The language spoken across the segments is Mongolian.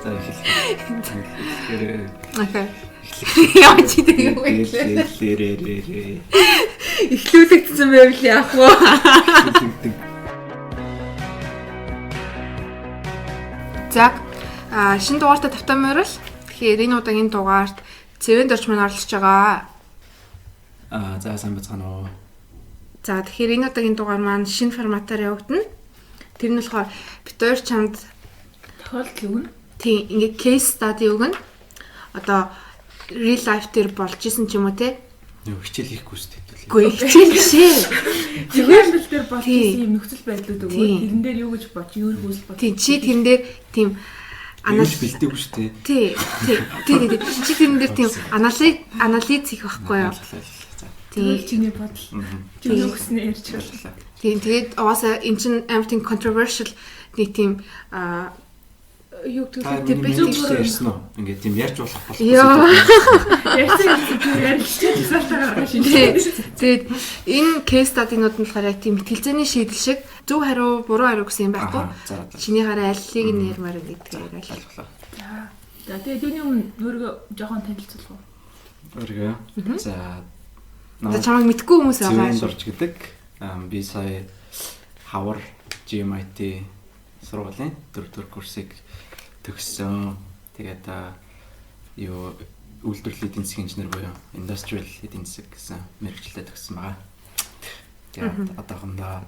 За эхлэхээр. Okay. Яа чи тэгээ юу вэ? Эхлүүлэгдсэн байвал яах вэ? За шинэ дугаартай тавтай морил. Тэгэхээр энэ удаагийн дугаарт Цэвэн дорч маань оролцож байгаа. За сайн байцгаана уу. За тэгэхээр энэ удаагийн дугаар маань шинэ форматаар явагдана. Тэр нь болохоор бид хоёр чамд тохиолдол өгнө. Тийм, ингээ case study өгнө. Одоо real life дээр болж исэн ч юм уу те. Юу хичээл хийхгүй шүү дээ. Үгүй хичээл биш ээ. Зүгээр л дээр болж исэн юм нөхцөл байдлууд өгөө. Тэрэн дээр юу гэж бод, юу хүсэл бод. Тийм, чи тэрэн дээр тийм анализ бэлдээгүй шүү дээ. Тий. Тий. Чи тэрэн дээр тийм анализ хийх байхгүй юу? Тийм, чиний бодол. Чиний хүснээ ярьж боллоо. Тийм, тэгээд угаасаа эн чин амар тийм controversial нэг тийм юу гэдэг вэ? Тэр ярьсан уу? Ингээд тийм ярьж болох болохгүй. Ярьсан ярьж тусаалтаа гаргаж шинэ. Тэгээд энэ case study-нууд нь болохоор яг тийм мэтгэлзээний шийдэл шиг зөв хариу, буруу хариу гэсэн юм байхгүй. Чиний гараа аллыг нь ярмаар гэдэг ойлголоо. За тэгээд юуны өмнө өөрийгөө жоохон танилцуулах уу? Өөрийгөө. За За чамайг мэдгүй хүмүүс байгаа. Цэвэн дорж гэдэг. Би сая Хавар GMIT сургуулийн 4-р курсыг төгссөн. Тэгээд юу үйлдвэрлэлийн эдийн засгийн инженер буюу industrial эдийн засаг гэсэн мэргэжилтэд төгссөн байгаа. Тэгээд одоохондоо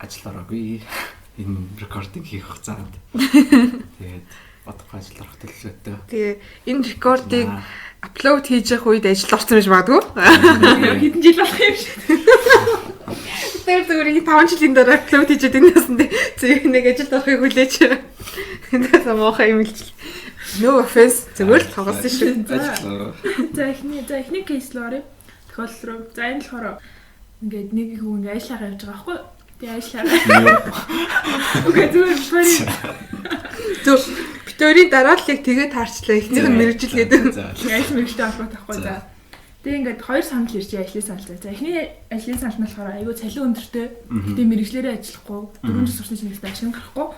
ажил ороогүй. Энэ рекординг хийх хугацаанд. Тэгээд бодохгүй ажил орох төлөвлөгөөтэй. Тэгээ энэ рекордыг апплоуд хийж явах үед ажил орсон байж магадгүй. Хэдэн жил болох юм шиг. Тэр зүгээр энэ 5 жилийн дараа апплоуд хийж байгаа гэсэн дээ. Зөв нэг ажилд орохыг хүлээч. Тэгээс муухай юм л. No offense зүгээр л тоглосон шүү. За эхний кейс рүү оръё. Тохиолдол руу. За энэ болохоор ингээд нэг хүн ингээд ажиллагаа явж байгаа байхгүй юу? Тэгээ ажиллагаа. Үгүй зүгээр sorry. Зөв битүүрийн дараа л яг тэгээ таарчлаа. Эхнийх нь мэргэжил гэдэг. Ажил мэргэжтэй холбоотой байхгүй за. Тэгээ ингээд хоёр санал ирж ажлын санал. За эхний ажлын санал нь болохоор айгүй цалин өндөртэй. Гэтэ мэргэжлээрээ ажиллахгүй. 4 жил сурсан чинээсээ ашиг гарахгүй.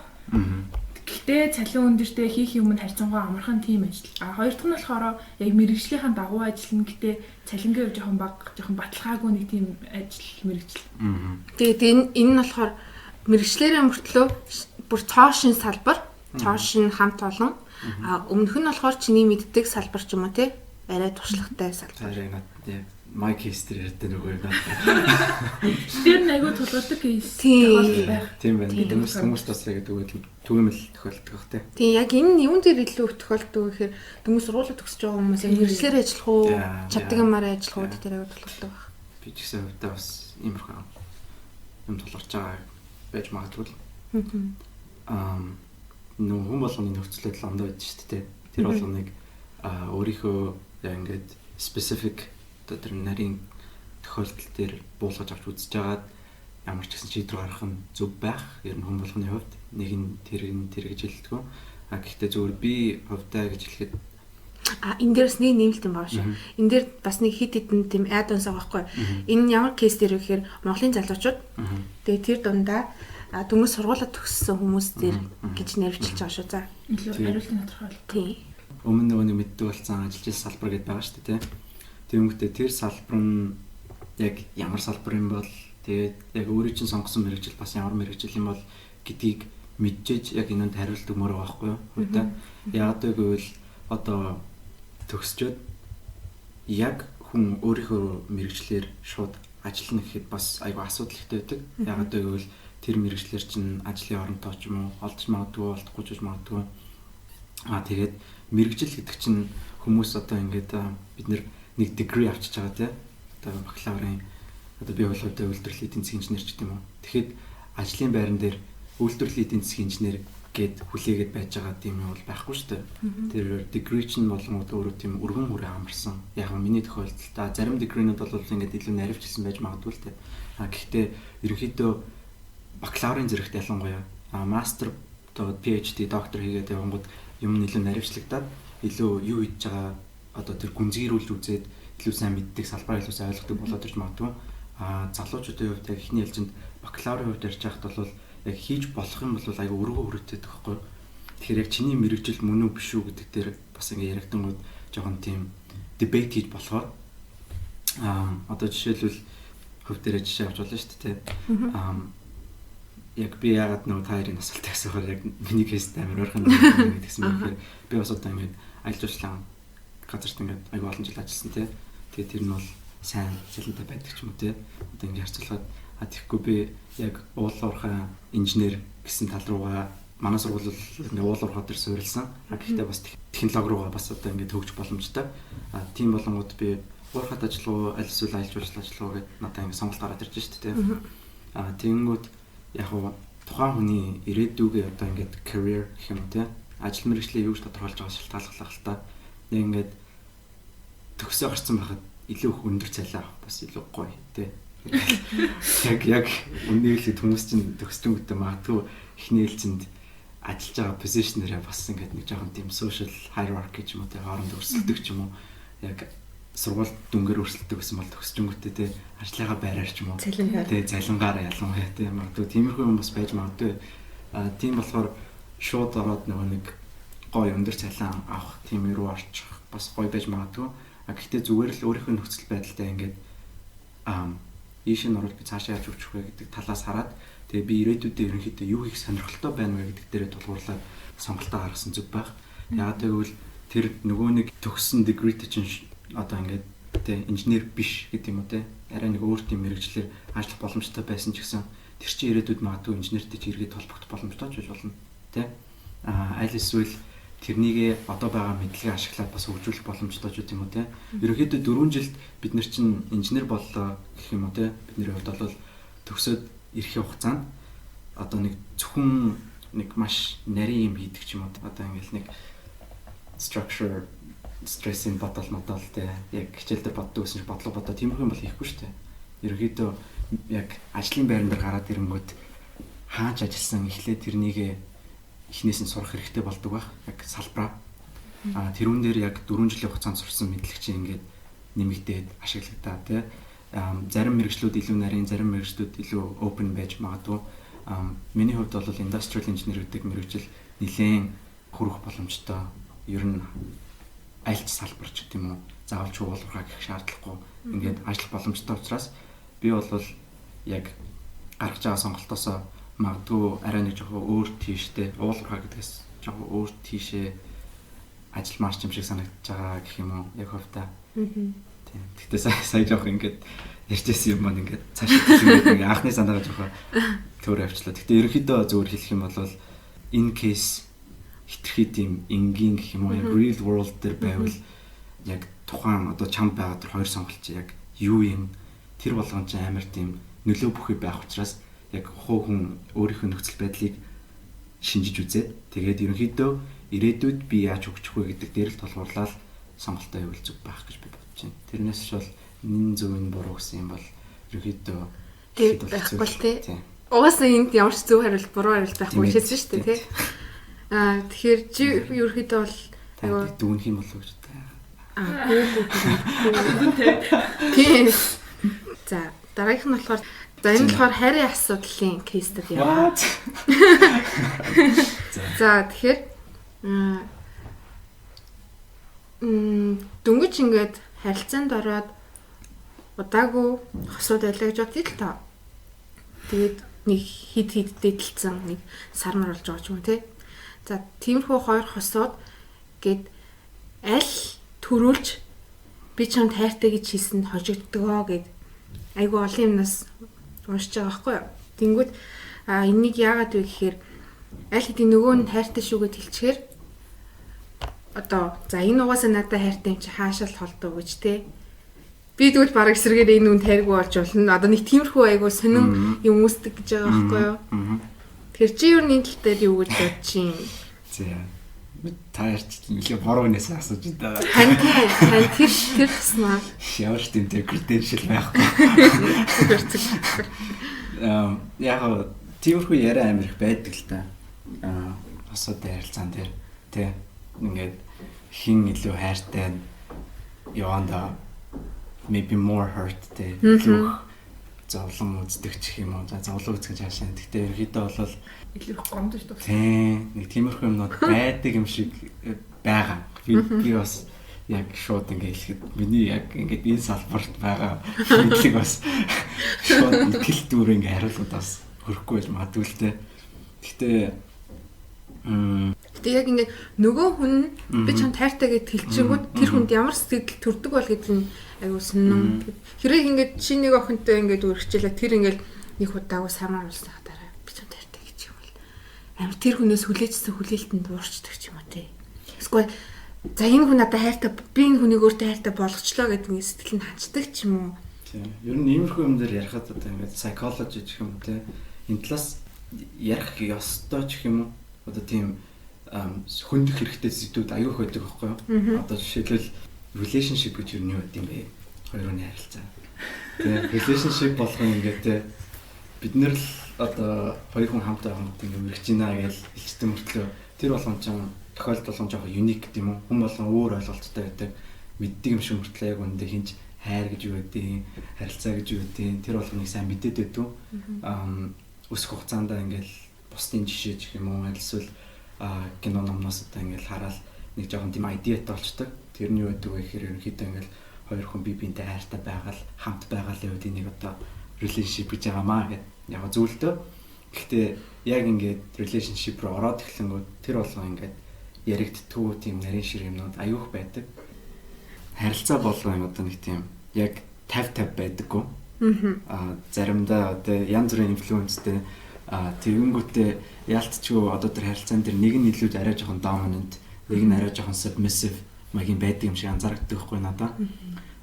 Гэтэ цалин өндөртэй хийх юм нь харьцангуй амархан тийм ажил. А хоёр дахь нь болохоор яг мэргэжлийнхаа дагуу ажиллана. Гэтэ цалингийн хувь жоохон бага, жоохон баталгаагүй нэг тийм ажил мэргэжил. Тэгээд энэ нь болохоор мэргэжлээрээ мөртлөө бүр цоо шин салбар, цоо шин хамт олон. А өмнөх нь болохоор чиний мэддэг салбар ч юм уу те. Арай туршлагатай салбар. Арай над my case дээр ярьдаг нөгөө юм. Тэр нь айгүй тулгардаг кейс тохиолдол байх. Тийм байна. Хүмүүс бас яг тэгвэл түгээмэл тохиолддог бах те. Тийм яг энэ нь юун дээр илүү тохиолддог гэхээр дөнгөж сургуулиуд төгсөж байгаа хүмүүс яг мэргэжлээр ажиллах уу, чаддаг юмараа ажиллах уу тэр айгүй тулгардаг байх. Би ч гэсэн хувьдаа бас иймэрхүү юм тулгарч байгаа байж магадгүй л. Нөгөө хүн болгоны нөхцөл байдал ондоо байдаг шүү дээ. Тэр болгоныг өөрийнхөө яг ингээд specific одоо тэр нарийн тохиолдол дээр буулгаж авч үзэж байгаад ямар ч гэсэн шийдвэр гаргах нь зөв байх. Ер нь хүн болгоны хувьд нэг нь тэр нь тэр гэж хэлдэг. А гэхдээ зөвхөн би хувьдаа гэж хэлэхэд энэ дээрс нэг нэмэлт юм байна шүү. Энэ дээр бас нэг хит хитэн тийм add-ons байгаа байхгүй. Энэ ямар кейс дээр вэ гэхээр Монголын залуучууд тэгээ тэр дундаа дөнгөж сургуулаа төгссөн хүмүүс дээр гэж нэрвчилж байгаа шүү. За. Илүү хариултыг тодорхойлох. Тийм. Өмнө нөгөө нэг мэддэг болсон ажиллаж байсан салбар гэдээ байгаа шүү дээ, тийм. Тэнгүүтээ тэр салбар нь яг ямар салбар юм бол тэгээд яг өөрийн чинь сонгосон мэргэжил бас ямар мэргэжил юм бол гэдгийг мэдчихэж яг энэнд хариулт өгмөр байгаа байхгүй юу? Хувьдаа. Яагаад гэвэл одоо төгсчөөд яг хүн өөрийнхөө мэргэжлээр шууд ажиллана гэхэд бас айгүй асуудал ихтэй байдаг. Яагаад гэвэл тэр мэргэжлэр чинь ажлын оронтой ч юм уу олдож магадгүй, олдохгүй ч магадгүй. Аа тэгээд мэргэжил гэдэг чинь хүмүүс одоо ингээд бид нэг degree авчиж байгаа тий. Одоо бакалаврын одоо би бол хувьдаа үйлдвэрлэлийн эдийн засгийн инженер ч гэдэг юм уу. Тэгэхэд ажлын байран дээр үйлдвэрлэлийн эдийн засгийн инженер гэд хүлээгээд байж байгаа тийм юм бол байхгүй шүү дээ. Тэр degree чинь болонгууд өөрөө тийм өргөн хүрээ амарсан. Яг нь миний тохиолдолд зарим degree-нүүд бол ингээд илүү наривчилсан байж магадгүй л дээ. А гэхдээ ерөнхийдөө бакалаврын зэрэгт ялангуяа мастер одоо PhD доктор хийгээд явангууд юм нь илүү наривчлагдаад илүү юу хийж байгаа одоо тэр гүнзгийрүүлж үзээд илүү сайн мэддэг, салбараа илүү сайн ойлгодог болоод ирж магадгүй. А залуучуудын хувьд яг эхний ээлжинд бакалаврын хувьд ярьж байхад бол яг хийж болох юм бол айгүй өргөн хүрээтэй байхгүй. Тэгэхээр яг чиний мэрэгжил мөн үү биш үү гэдэг дээр бас ингээ яригдангууд жоохон тийм debate хийж болохоор одоо жишээлбэл хөв дээрээ жишээ авч болно шүү дээ. Яг би яагаад нөгөө та хоёрын асуултыг асуухаар яг миний case т амар ойрхон гэсэн юм гэхээр би бас одоо ингээд аялал жуулчлалын газарт ингээд айгүй олон жил ажилласан тий. Тэгээд тэр нь бол сайн цалинтай байдаг ч юм уу тий. Одоо ингээд харьцуулахад а тэгэхгүй би яг уул уурхай инженер гэсэн тал руугаа манай сургууль бол ингээд уул уурхай дээр суурилсан. А гэхдээ бас технологи руугаа бас одоо ингээд хөгжих боломжтой. А тийм болонгууд би уурхайд ажиллах уу, аль эсвэл аялал жуулчлал ажиллах уу гэд надад ингээд сонголт гараад ирж шүү дээ тий. А тэгэнгүүт яг уу тухайн хүний ирээдүгээ одоо ингээд career гэх юм уу тий. Ажил мэргэжлээ юу гэж тодорхойлж байгаа шалтгааллах л та. Яг ингээд төгсөө гарцсан байхад илүү их өндөр цалин авах бас илүү гоё тий. Яг үнэнийг хэлэхэд хүмүүс чинь төгсчөнгөтэй магадгүй эхний ээлжинд ажиллаж байгаа position ээрээ бас ингээд нэг жоохон тийм social hierarchy ч юм уу тий хооронд өрсөлдөг ч юм уу, яг сургууль дүнгээр өрсөлдөг гэсэн бол төгсчөнгөтэй тий ажлынхаа байраар ч юм уу тий цалингаараа ялангуяа тий магадгүй тиймэрхүү юм бас байж магадгүй. А тийм болохоор шууд ороод нөгөө нэг гоё өндөр цалин авах тийм рүү орчих бас гоё байж магадгүй. А гэхдээ зүгээр л өөрийнхөө нөхцөл байдалтай ингээд ийш нь орвол би цаашаа яаж хөгжих вэ гэдэг талаас хараад тэгээ би ирээдүйдээ ерөнхийдөө юу хийх сонирхолтой байна вэ гэдэг дээрээ тулгуурлаад сонголтоо гаргасан зүг байх. Яагаад гэвэл тэр нөгөө нэг төгссөн degree чинь одоо ингээд тэ инженер биш гэдэг юм уу те арай нэг өөр тийм мэргэжлээр ажиллах боломжтой байсан ч гэсэн тэр чинь ирээдүйд магадгүй инженертэй чи эргээд холбогдох боломжтой ч байж болно те. А аль эсвэл тэрнийгээ одоо байгаа мэдлэгээ ашиглаад бас хөгжүүлэх боломжтой ч юм уу те. Ерөнхийдөө 4 жилд бид нар чинь инженер боллоо гэх юм уу те. Бидний хувьд бол төгсөөд ирэхин хугацаанд одоо нэг зөвхөн нэг маш нарийн юм хийдэг ч юм уу. Одоо ингээл нэг structure stress-ийн бодол модол те яг хичээл дээр боддог гэсэн шиг бодлого бодоо тиймэрхүү юм бол хийхгүй шүү дээ. Ерөнхийдөө яг ажлын байран дээр гараад ирэнгүүт хаач ажилласан эхлээд тэрнийгээ эхнээс нь сурах хэрэгтэй болдог байх. Яг салбараа. А тэрүүн дээр яг 4 жилийн хугацаанд сурсан мэдлэг чинь ингээд нэмэгдээд ашиглагдаа тий. Зарим мэргэжлүүд илүү нарийн, зарим мэргэжлүүд илүү open байж магадгүй. Миний хувьд бол industrial engineer гэдэг мэргэжил нэлээд хөрөх боломжтой. Ер нь аль ч салбар ч гэдэг юм уу заавал ч уулуурхаа гэх шаардлагагүй ингээд ажиллах боломжтой учраас би бол яг гаргаж байгаа сонголтоосоо магадгүй арай нэг жоохон өөр тийштэй уулуурхаа гэдгээс жоохон өөр тийшээ ажилламаар ч юм шиг санагдаж байгаа гэх юм уу яг хувьдаа. Тийм. Гэхдээ сая жоохон ингээд ярьжсэн юм маань ингээд цааш ингээд анхны санаагаа жоохон төөр авчлаа. Гэхдээ ерөнхийдөө зөвөр хэлэх юм бол энэ case хэтэрхий тийм энгийн гэх юм уу, яг real world дээр байвал яг тухайн одоо чамд байгаа тэр хоёр сонголт чи яг юу юм, тэр болгон чи амар тийм нөлөө бүхий байх учраас яг хуу хүн өөрийнхөө нөхцөл байдлыг шинжиж үзээд тэгээд ерөнхийдөө ирээдүйд би яаж хөгжих вэ гэдэг дээр л тулгуурлаад сонголтоо хийвэл зүг байх гэж би бодож байна. Тэрнээс ч бол энэ зөв энэ буруу гэсэн юм бол ерөнхийдөө байхгүй л тий. Угаасаа энд ямар ч зөв хариулт буруу хариулт байхгүй шээсэн шүү дээ тий. Аа тэгэхээр чи ерөнхийдөө бол айгүй дүүнх юм болов уу гэж та. Аа гүү. Тийм. За дараагийнх нь болохоор за энэ болохоор хайрын асуудлын case үүд яа. За тэгэхээр дөнгөж ингээд харилцаанд ороод удаагүй хосууд байлаа гэж бодъё л тоо. Тэгээд нэг хид хид дээдэлцэн нэг сар мар болж байгаа ч юм уу те. За тиймэрхүү хоёр хосууд гээд аль төрүүлж би чамд хайртай гэж хэлсэн нь хожигддгоо гэд айгүй олон юмнаас уншиж байгаа байхгүй юу. Тэнгүүд а энийг яагаад вэ гэхээр аль хэдийн нөгөө нь хайртай шүү гэд хэлчихээр одоо за энэ угаасаа надад хайртай юм чи хаашаа л холдоо гэж те. Би тэгвэл бараг эсрэгээр энэ үнд хайргүй болж болно. Одоо нэг тиймэрхүү айгүй сонин юм үүсдэг гэж байгаа байхгүй юу? Тэгэхээр чи юу энэ тал дээр юу гэж бодож чинь? За. Та ярьч нэлээ буруу хүнээс асууж байна. Тань тэр туснаа. Ямар ч тийм credential байхгүй. Зүгээр. Яг тиймэрхүү яриа амар их байдаг л та. Босоод ярилцаан дээр тий ингээд хин илүү хайртай яванда maybe more hurt тий илүү зовлон үздэг ч юм уу. За зовлон үзэх гэж хаашаа. Гэхдээ ерөнхийдөө бол илүү их гомдож дуусна. Тийм. Нэг тиймэрхүү юмнууд байдаг юм шиг байгаа. Би бас яг шууд ингээ хэлэхэд миний яг ингээд энэ салбарт байгаа мэдлэг бас шууд итгэл дүүр ингээ хариулахад бас хөрөхгүй байж магадгүй л дээ. Гэхдээ Гэтэ яг ингээд нөгөө хүн би чам тайртай гэд хэлчихэнгүүт тэр хүнд ямар сэтгэл төрдөг бол гэдэг нь айгуу сонин. Хэрэг ингээд чи нэг охинтой ингээд үргэлжлээ тэр ингээд нэг удаагүй сармаар уулзсныхаа дараа би чам тайртай гэж юм бол амар тэр хүнээс хүлээжсэн хүлээлтэнд буурчдаг ч юм уу те. Эсвэл за энэ хүн надад хайртай би энэ хүнийг өөртөө хайртай болгочлоо гэдэг нэг сэтгэл нь ханчдаг ч юм уу. Тийм. Ер нь иймэрхүү юм дээр ярихад одоо ингээд psychology гэх юм те. Энэ талаас ярих ёстой ч гэх юм уу. Одоо тийм хөндөх хэрэгтэй зүйлүүд аюух байдаг байхгүй юу? Одоо жишээлбэл relationship гэж юу юм бэ? Хоёр хүний харилцаа. Тийм. Relationship болгон ингээд те бид нэр л одоо хоёр хүн хамт байгаа юм ингээд үргэлж байна гэж хэлчихдээ мөртлөө тэр болгон ч тохиолдол болгон жоохон unique гэдэг юм уу? Хүн болгон өөр ойлголттой байдаг. Мэддэг юм шиг мөртлөө яг үүндээ хинч хайр гэж юу гэдэг, харилцаа гэж юу гэдэг, тэр болгоныг сайн мэдээд байдгүй. Өсөх хугацаанд ингээл бусдын жишээ гэх юм уу, альсвал кино номноос одоо ингээл хараад нэг жоохон тийм идеатай болчдөг. Тэр нь юу гэдэг вэ гэхээр ерөнхийдөө ингээл хоёр хүн бие биентэй хайртай байгаал, хамт байгаал яваад энийг одоо relationship гэж байгаамаа гэд яг зүйлдөө. Гэхдээ яг ингээд relationship руу ороод эхлэнгүүт тэр болгон ингээд яригдтгүү тийм нарийн шир юмнууд аюух байдаг. Харилцаа болгон одоо нэг тийм яг 50-50 байдаггүй. Аа заримдаа одоо янз бүрийн инфлюенстэй тэгэнгүүтээ яалтчгүй одоо тэр харилцаан дээр нэг нь илүү арай жоохон dominant, нэг нь арай жоохон submissive маягийн байдаг юм шиг анзаардаг байхгүй надаа.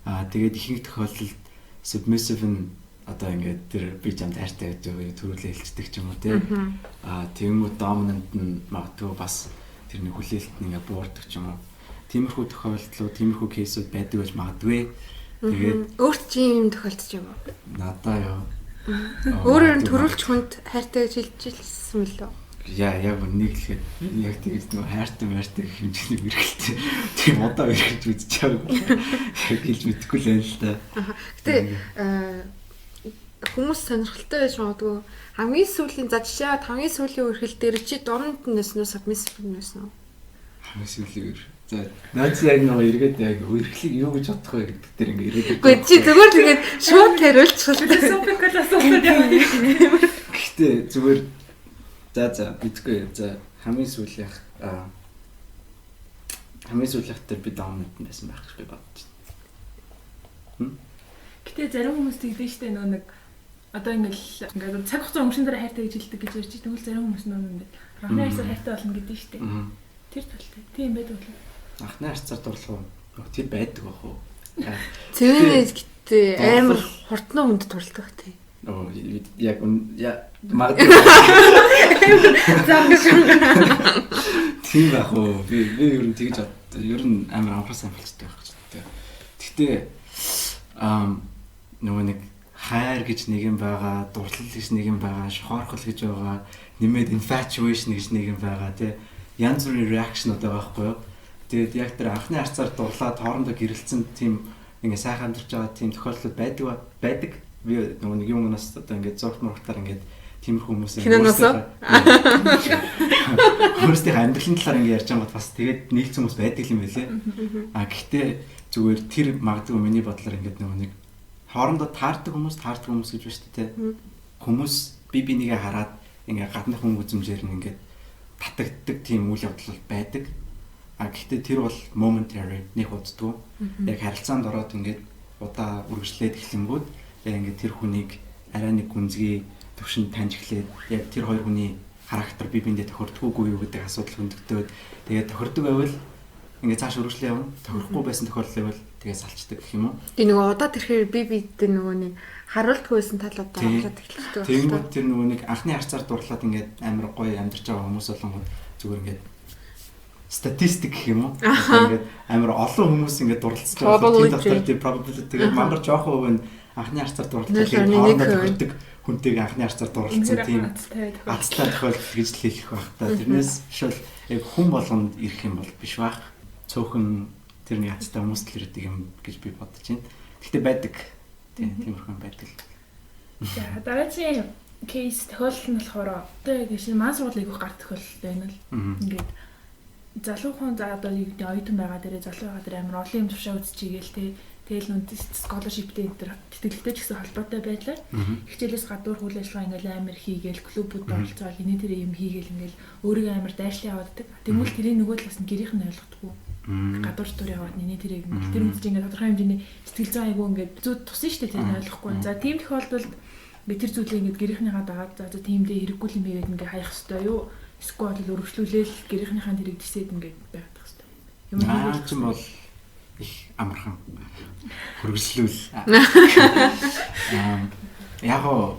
Аа тэгээд ихэнх тохиолдолд submissive нь одоо ингээд тэр би чамд хайртай гэдэг төрүүлээ хэлцдэг ч юм уу те. Аа тэгэнгүүт dominant нь магадгүй бас тэр нэг хүлээлт нь ингээд буурдаг ч юм уу. Тиймэрхүү тохиолдлууд, тиймэрхүү кейсүүд байдаг байж магадгүй. Тэгээд өөрт чи юм тохиолдож юм уу? Надаа юу. Өөрөөр нь төрүүлч хүнд хайртай гэж хэлж ирсэн мөлөө? Яа, яг үнийг хэлэхэд яг тэгэж нөгөө хайртай майртай гэх хэмжээний мэргэлтэй. Тийм удаа мэргэлж үзэж байгаагүй. Яг хэлж мэдэхгүй л байна л да. Гэтэ хүмүүс сонирхолтой байж магадгүй. Хамгийн сүүлийн за жишээ хамгийн сүүлийн үрхэл дээр чи dominant нь байсан уу, submissive нь байсан уу? Хамгийн сүүлийн үр. За, наац яг нөгөө эргээд яг үрхлийг юу гэж бодох вэ гэдэг дээр ингээ эргээд. Үгүй чи зүгээр тэгээд шууд хариулчихвал philosophical асуултууд яваа. Гэхдээ зүгээр за мэдгүй. За хамгийн сүүлийнх хамгийн сүүлийнх дээр би dominant байсан байх гэж би бодож байна. Гэтэ зарим хүмүүс тэгдэж штэ нөгөө нэг одоо ингээл ингээд цаг хугацаа өнгөрсөн дараа хайртай гэж хэлдэг гэж ярьж тэгвэл зарим хүмүүс нөгөө ингээд анхны харьцаар хайртай болно гэдэг штэ. Тэр талтай. Тийм байдаг болов. Анхны харьцаар дурлах уу? Тэр байдаг бах уу? Цэвэнээс гэтээ амар хурднаа хүнд дурлах тий. Оо яг магадгүй. Зангаш. Тийм байх уу? Би ер нь тэгж ер нь амар анхаарсан болчтой байх гэж байна. Гэхдээ нөгөө нэг хайр гэж нэг юм байгаа, дурлал гэж нэг юм байгаа, шохоорхол гэж байгаа, нэмээд infatuation гэж нэг юм байгаа тий. Янз бүрийн reaction-ууд байгаа байхгүй юу? Тэгээд яг тэр анхны харцаар дурлаад хоорондоо гэрэлтсэн тийм ингээ сайхан амьдарч байгаа тийм тохиолдлууд байдаг. Би нөгөө нэг юмнаас одоо ингээ зургт мургатаар ингээд тиймэрхүү хүмүүс өөрсдийнхөө амьдралын талаар ингээ ярьж байгаа бас тэгээд нийлцсэн хүмүүс байдаг юм байлээ. А гэхдээ зүгээр тэр магадгүй миний бодлоор ингээд нөгөө нэг хоорондоо таардаг хүмүүс гэж байна шүү дээ. Хүмүүс би бинийгээ хараад ингээ гаднах хүн үзмжээр нь ингээд татагддаг тийм үйл явдал байдаг. А гэхдээ тэр бол momentary нэг уддгүй. Яг харилцаанд ороод ингээд удаа үргэлжлээд эхлэнгүүд яг ингээд тэр хүнийг арай нэг гүнзгий төвшөнд таньж эхлээд яг тэр хоёр хүний характер бие биендээ тохирдгоогүй юу гэдэг асуудал хөндөгдөөд тэгээд тохирдог байвал ингээд цааш үргэлжлээ явна. Тохирохгүй байсан тохиолдол байвал тэгээд салчдаг гэх юм уу. Тэгээ нөгөө удаа тэрхээр би биедээ нөгөө нэг харуулдгүй байсан талуудаа оруулаад эхэлдэг. Тэгэнгүүт тэр нөгөө нэг анхны харцаар дурлаад ингээд амар гоё амьдарч байгаа хүмүүс болонгод зүгээр ингээд статистик гэх юм уу. Ингээд амар олон хүмүүс ингээд дурлалцж байгаа. Тийм дотор тийм probability тэгээд мангар жоохон хувь нь анхны харцаар дурлалцаж тэгээд хоорондоо тохирдог хүнтэйг анхны харцаар дурлалцсан тийм азтай тохиолдол гэж л хэлэх байх та. Тэрнээс биш бол яг хүн болгонд ирэх юм бол биш байх. Цөөхөн тэрний азтай хүмүүс л ирдэг юм гэж би бодож байна. Гэхдээ байдаг. Тийм тиймэрхүү юм байдаг. За дараагийн case тохиолдол нь болохоор одоо яг шинэ маань сургууль айгүйх гар тохиолдол байна л. Ингээд залуу хүн за одоо юу гэдэг оюутан байгаа дээрээ залуу байгаа дээрээ амар олон юм туршаа үзчихгээл те. Тэгэл нүд scholarship-тэй энэ төр тэтгэлэгтэй ч гэсэн холбоотой байдлаар хичээлээс гадуур үйл ажиллагаа ингээл амар хийгээл клубүүд оролцоол энэ тэр юм хийгээл ингээл өөрийгөө амар дайшлаа явааддаг. Тэгвэл тэрийн нөгөө талаас нь гэрийнх нь ойлгохгүй. Гадуур тур яваад нэ тэрийг ингээл тэр үндс чинь ингээд тодорхой хэмжээний сэтгэл зүйн айгуу ингээд зүй тусан шүү дээ тэр нь ойлгохгүй. За тийм тохиолдолд ингээд тэр зүйлээ ингээд гэрийнхнийхаа дагаад за за тиймдээ хэрэггүй юм хийгээд ингээд хаях хэвээр юу? Эсвэл бол өргөжлүүлээл гэрийнхнийхаа тэрийг тисээд ингээд байгаад тах хэвээр. Юм хийх чинь бол их амархан хөргөжлүүл. Яг гоо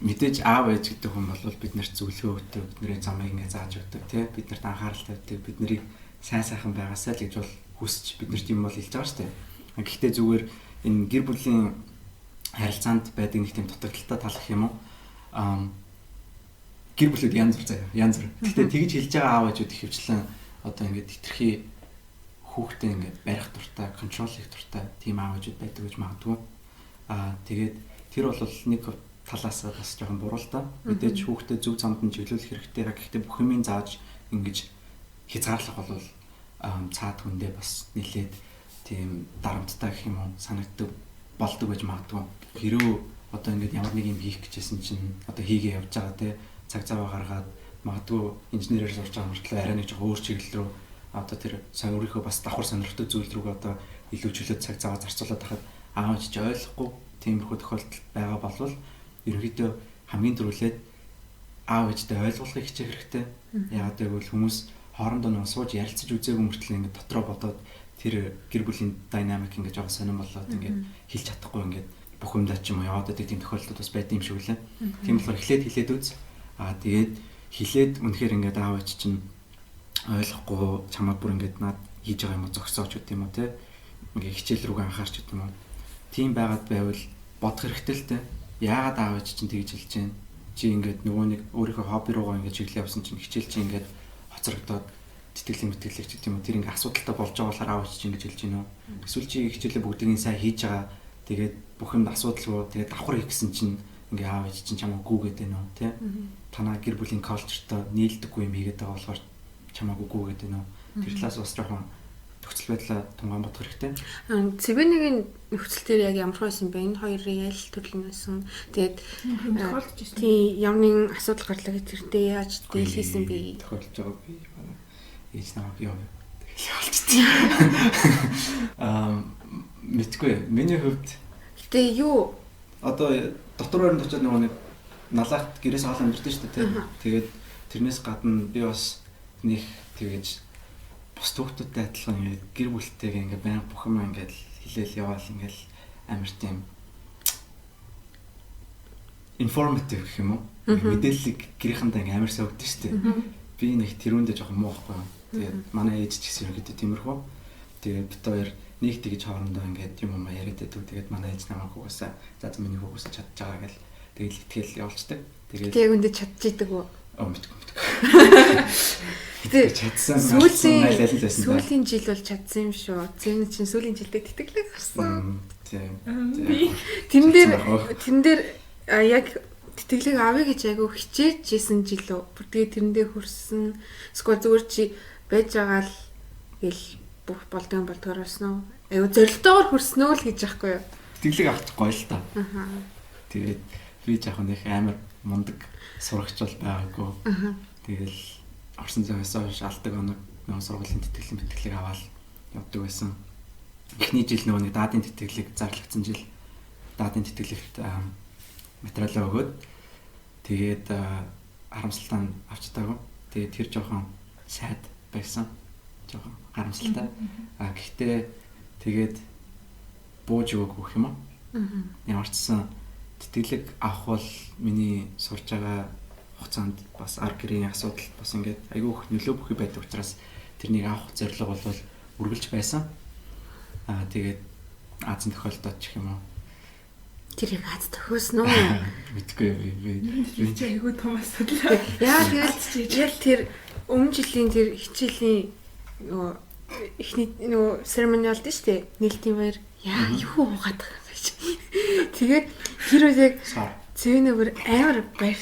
мэдээж аав ээж гэдэг хүн бол бид нарт зөвлөгөө өгдөг, бидний замыг ингэ зааж өгдөг, тий? Бид нарт анхаарал тавьдаг, бид нарыг сайн сайхан байгаасай л гэж бол хүсч бид нарт юм бол хэлж байгаа шүү дээ. Гэхдээ зүгээр энэ гэр бүлийн харилцаанд байдаг нэг тийм дутагдaltaй тал гэх юм уу? Гэр бүлүүд янз бүр заяа, янз бүр. Гэхдээ тэгж хэлж байгаа аав ээжүүд ихэвчлэн одоо ингээд хитрхи хүүхдээ ингээд барих дуртай, контрол хийх дуртай тийм аав ээжүүд байдаг гэж магадгүй. Тэгээд тэр бол нэг талаас бас жоохон буруу л та. Мэдээж хүүхдээ зөв замд нь чиглүүлэх хэрэгтэй. Гэхдээ бүх юмыг зааж ингэж хязгаарлах бол цаад хүндээ бас нэлээд тийм дарамттай гэх юм уу санагддаг болдог байж магадгүй. Хэрвээ одоо ингээд ямар нэг юм хийх гэжсэн чинь одоо хийгээ явж байгаа те цаг зав гаргаад магадгүй инженерээр сурч байгаа мөртлөө арай нэг жоохон өөр чиглэл рүү одоо тэр өөрийнхөө бас давхар сонирхдаг зүйл рүүгээ одоо илүү чөлөөт цаг зав зарцуулаад байхад аав ээж ойлгохгүй тиймэрхүү тохиолдол байгаа болвол ерөнхийдөө хамгийн түрүүлээд аав ээжтэй ойлгуулахыг хичээх хэрэгтэй. Яагаад гэвэл хүмүүс хоорондоо нэг сууж ярилцаж үзээгүй мөртлөө ингээд дотроо бодоод тэр гэр бүлийн динамик ингээд жоохон сонирн болоод ингээд хэлж чадахгүй ингээд бүх юмдаа ч юм уу яваад байдаг тийм тохиолдлууд бас байд юм шиг үлээ. Тийм болохоор эхлээд хэлээд үз. Тэгээд хэлээд үнэхээр ингээд аав ээж чинь ойлгохгүй чамайг бүр ингээд над хийж байгаа юм уу зогсооч гэдэг юм уу те. Ингээд хичээл рүүгээ анхаарч гэдэг юм уу. Тийм байгаад байвал бодох хэрэгтэй л те. Яагаад аав ээж чинь тэгж хэлж байна? Чи ингээд нөгөө нэг өөрийнхөө хобби руугаа ингээд чиглэл явсан чинь хичээл чи ингээд хоцрогдоод тэтгэлийн мэтгэлэг ч гэдэг юм уу тэр ингээд асуудалтай болж байгаа болохоор аав ээж чинь ингэж хэлж байна уу? Эсвэл чи хичээлээ бүгдийг сайн хийж байгаа. Тэгээд бүх юмд асуудалгүй тэгээд давхар хийх гэсэн чинь ингээ аав ээж чинь чамайг гүгээд байна уу те? Танаа гэр бүлийн калчертой нийлдэггүй юм хийгээд байгаа болохоор чамайг гүгээд байна уу? Тэр талаас бас жоохон нөхцөл байдлаа тунгаан бодох хэрэгтэй. Цэвэнийг нөхцөл дээр яг ямар байсан бэ? Энэ хоёрын аль төрлийн байсан. Тэгээд тохиолдож байсан. Тийм, ямар нэгэн асуудал гарлаа гэж тэртээ яаж дийл хийсэн бэ? Тохиолдож байгаа би манай ээж намайг ёо тэгэл явуулчихсан. Мэдгүй. Миний хувьд гэтээ юу одоо дотор байранд очиод нөгөө нэг налаахт гэрээс хоол амьдэрдэг шүү дээ. Тэгээд тэрнээс гадна би бас нэг тэгэж бус хүүхдүүдтэй адилхан ингээд гэр бүлтэйгээ ингээд байнга бүх юм ингээд хэлээл яваал ингээд амар тийм informative гэх юм уу? Мэдээллийг гэрийнхэндээ ингээд амар сайн өгдөг шүү дээ. Би нэг тэрүүндээ жоохон муу байхгүй юу. Тэгээд манай ээж ч гэсэн ерөнхийдөө тиймэрхүү. Тэгээд бид хоёр нэг тэгж хоорондоо ингээд юм яриад байдаг. Тэгээд манай ээж намайг угаасаа за за миний хүүгээс чадж байгаа гэл тэгэл итгэл явуулцдаг. Тэгээд яг үндэ чадчихдаг уу? Мэдгүй. Гэтэ чадсан сүүлийн жил бол чадсан юм шүү. Зэн чинь сүүлийн жилдээ тэтгэлэг гарсан. Тийм. Тэрэн дээр яг тэтгэлэг авъя гэж айгүй хичээж исэн жил үү. Бүр тэгээ тэрэндээ хүрсэн. Эсвэл зүгээр чи байж байгаа л гэл бүх болдгон болдгоор болсон уу? Айгүй зорилтоогоор хүрсэн үү л гэж яахгүй юу? Тэтгэлэг авах гоё л та. Тэгээд би яг нэг амар мундаг сурагч бол байгаагүй. Тэгэл орсон зовоос хойш алдаг оног нөгөө сургуулийн тэтгэлэг аваад явдаг байсан. Эхний жил нөгөө нэг даадын тэтгэлэг зарлагдсан жил даадын тэтгэлэгт материалаа өгөөд тэгээд харамсалтай нь авч чадаагүй. Тэгээд тэр жоохон сайд байсан. Жоохон харамсалтай. Гэхдээ тэгээд бууж өгөөгүй гэх юм уу? Ямар ч сан тэтгэлэг авах бол миний сурж байгаа хугацаанд бас ар гэрийн асуудал бас ингээд айгүй их нөлөө бүхий байдаг учраас тэрнийг авах зорилго бол үргэлж байсан. Тэгээд Азийн тохиолдоод ч гэх юм уу. Тэр яг Аз тохиосон уу? Мэдгүй би чи айгүй том асуудал. Яа тэгэл яг тэр өмнө жилийн тэр хичээлийн нөгөө эхний нөгөө ceremony болд нь шүү дээ. Нээлтийн баяр. Яа юу уугаад байгаа юм бэ? Тэгээд тэр үед яг Цэвнэ бүр амар баяр.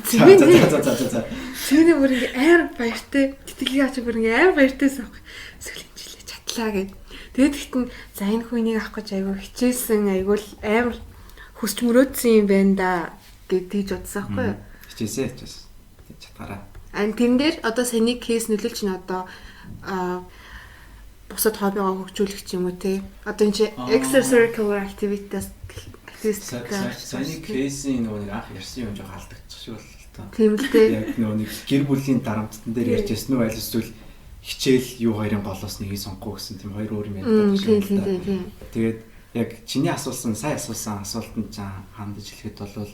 Цэвнэ. За. Цэвнэ бүр ингээ амар баяртай. Тэтгэлэг авч бүр ингээ амар баяртай сах. Сүүлийн жилээ чадлаа гэд. Тэгээд тэгтэн за энэ хүнийг авах гэж айгүй хичээсэн, айгүй л амар хүсч мөрөөдсөн юм байна да гэд тийж бодсон байхгүй юу? Хичээсээ. Чадгаараа. Ан тэрэн дээр одоо саяны кейс нөлөөлч нь одоо бусад хоббигоо хөгжүүлэх ч юм уу те. Одоо энэ чи extracurricular activities саяны кейсийн нөгөө нэг анх ярьсан юм жоох алдагдчих шиг боллоо та. Тийм л дээ. Яг нөгөө нэг гэр бүлийн дарамттан дээр ярьж байсан уу аль эсвэл хичээл юу хоёрын голоос нэгийг сонгохгүй гэсэн тийм хоёр өөр юм ярьдаг шиг байна. Тийм. Тэгээд яг чиний асуусан, сая асуусан асуултанд чам хандаж хэлэхэд бол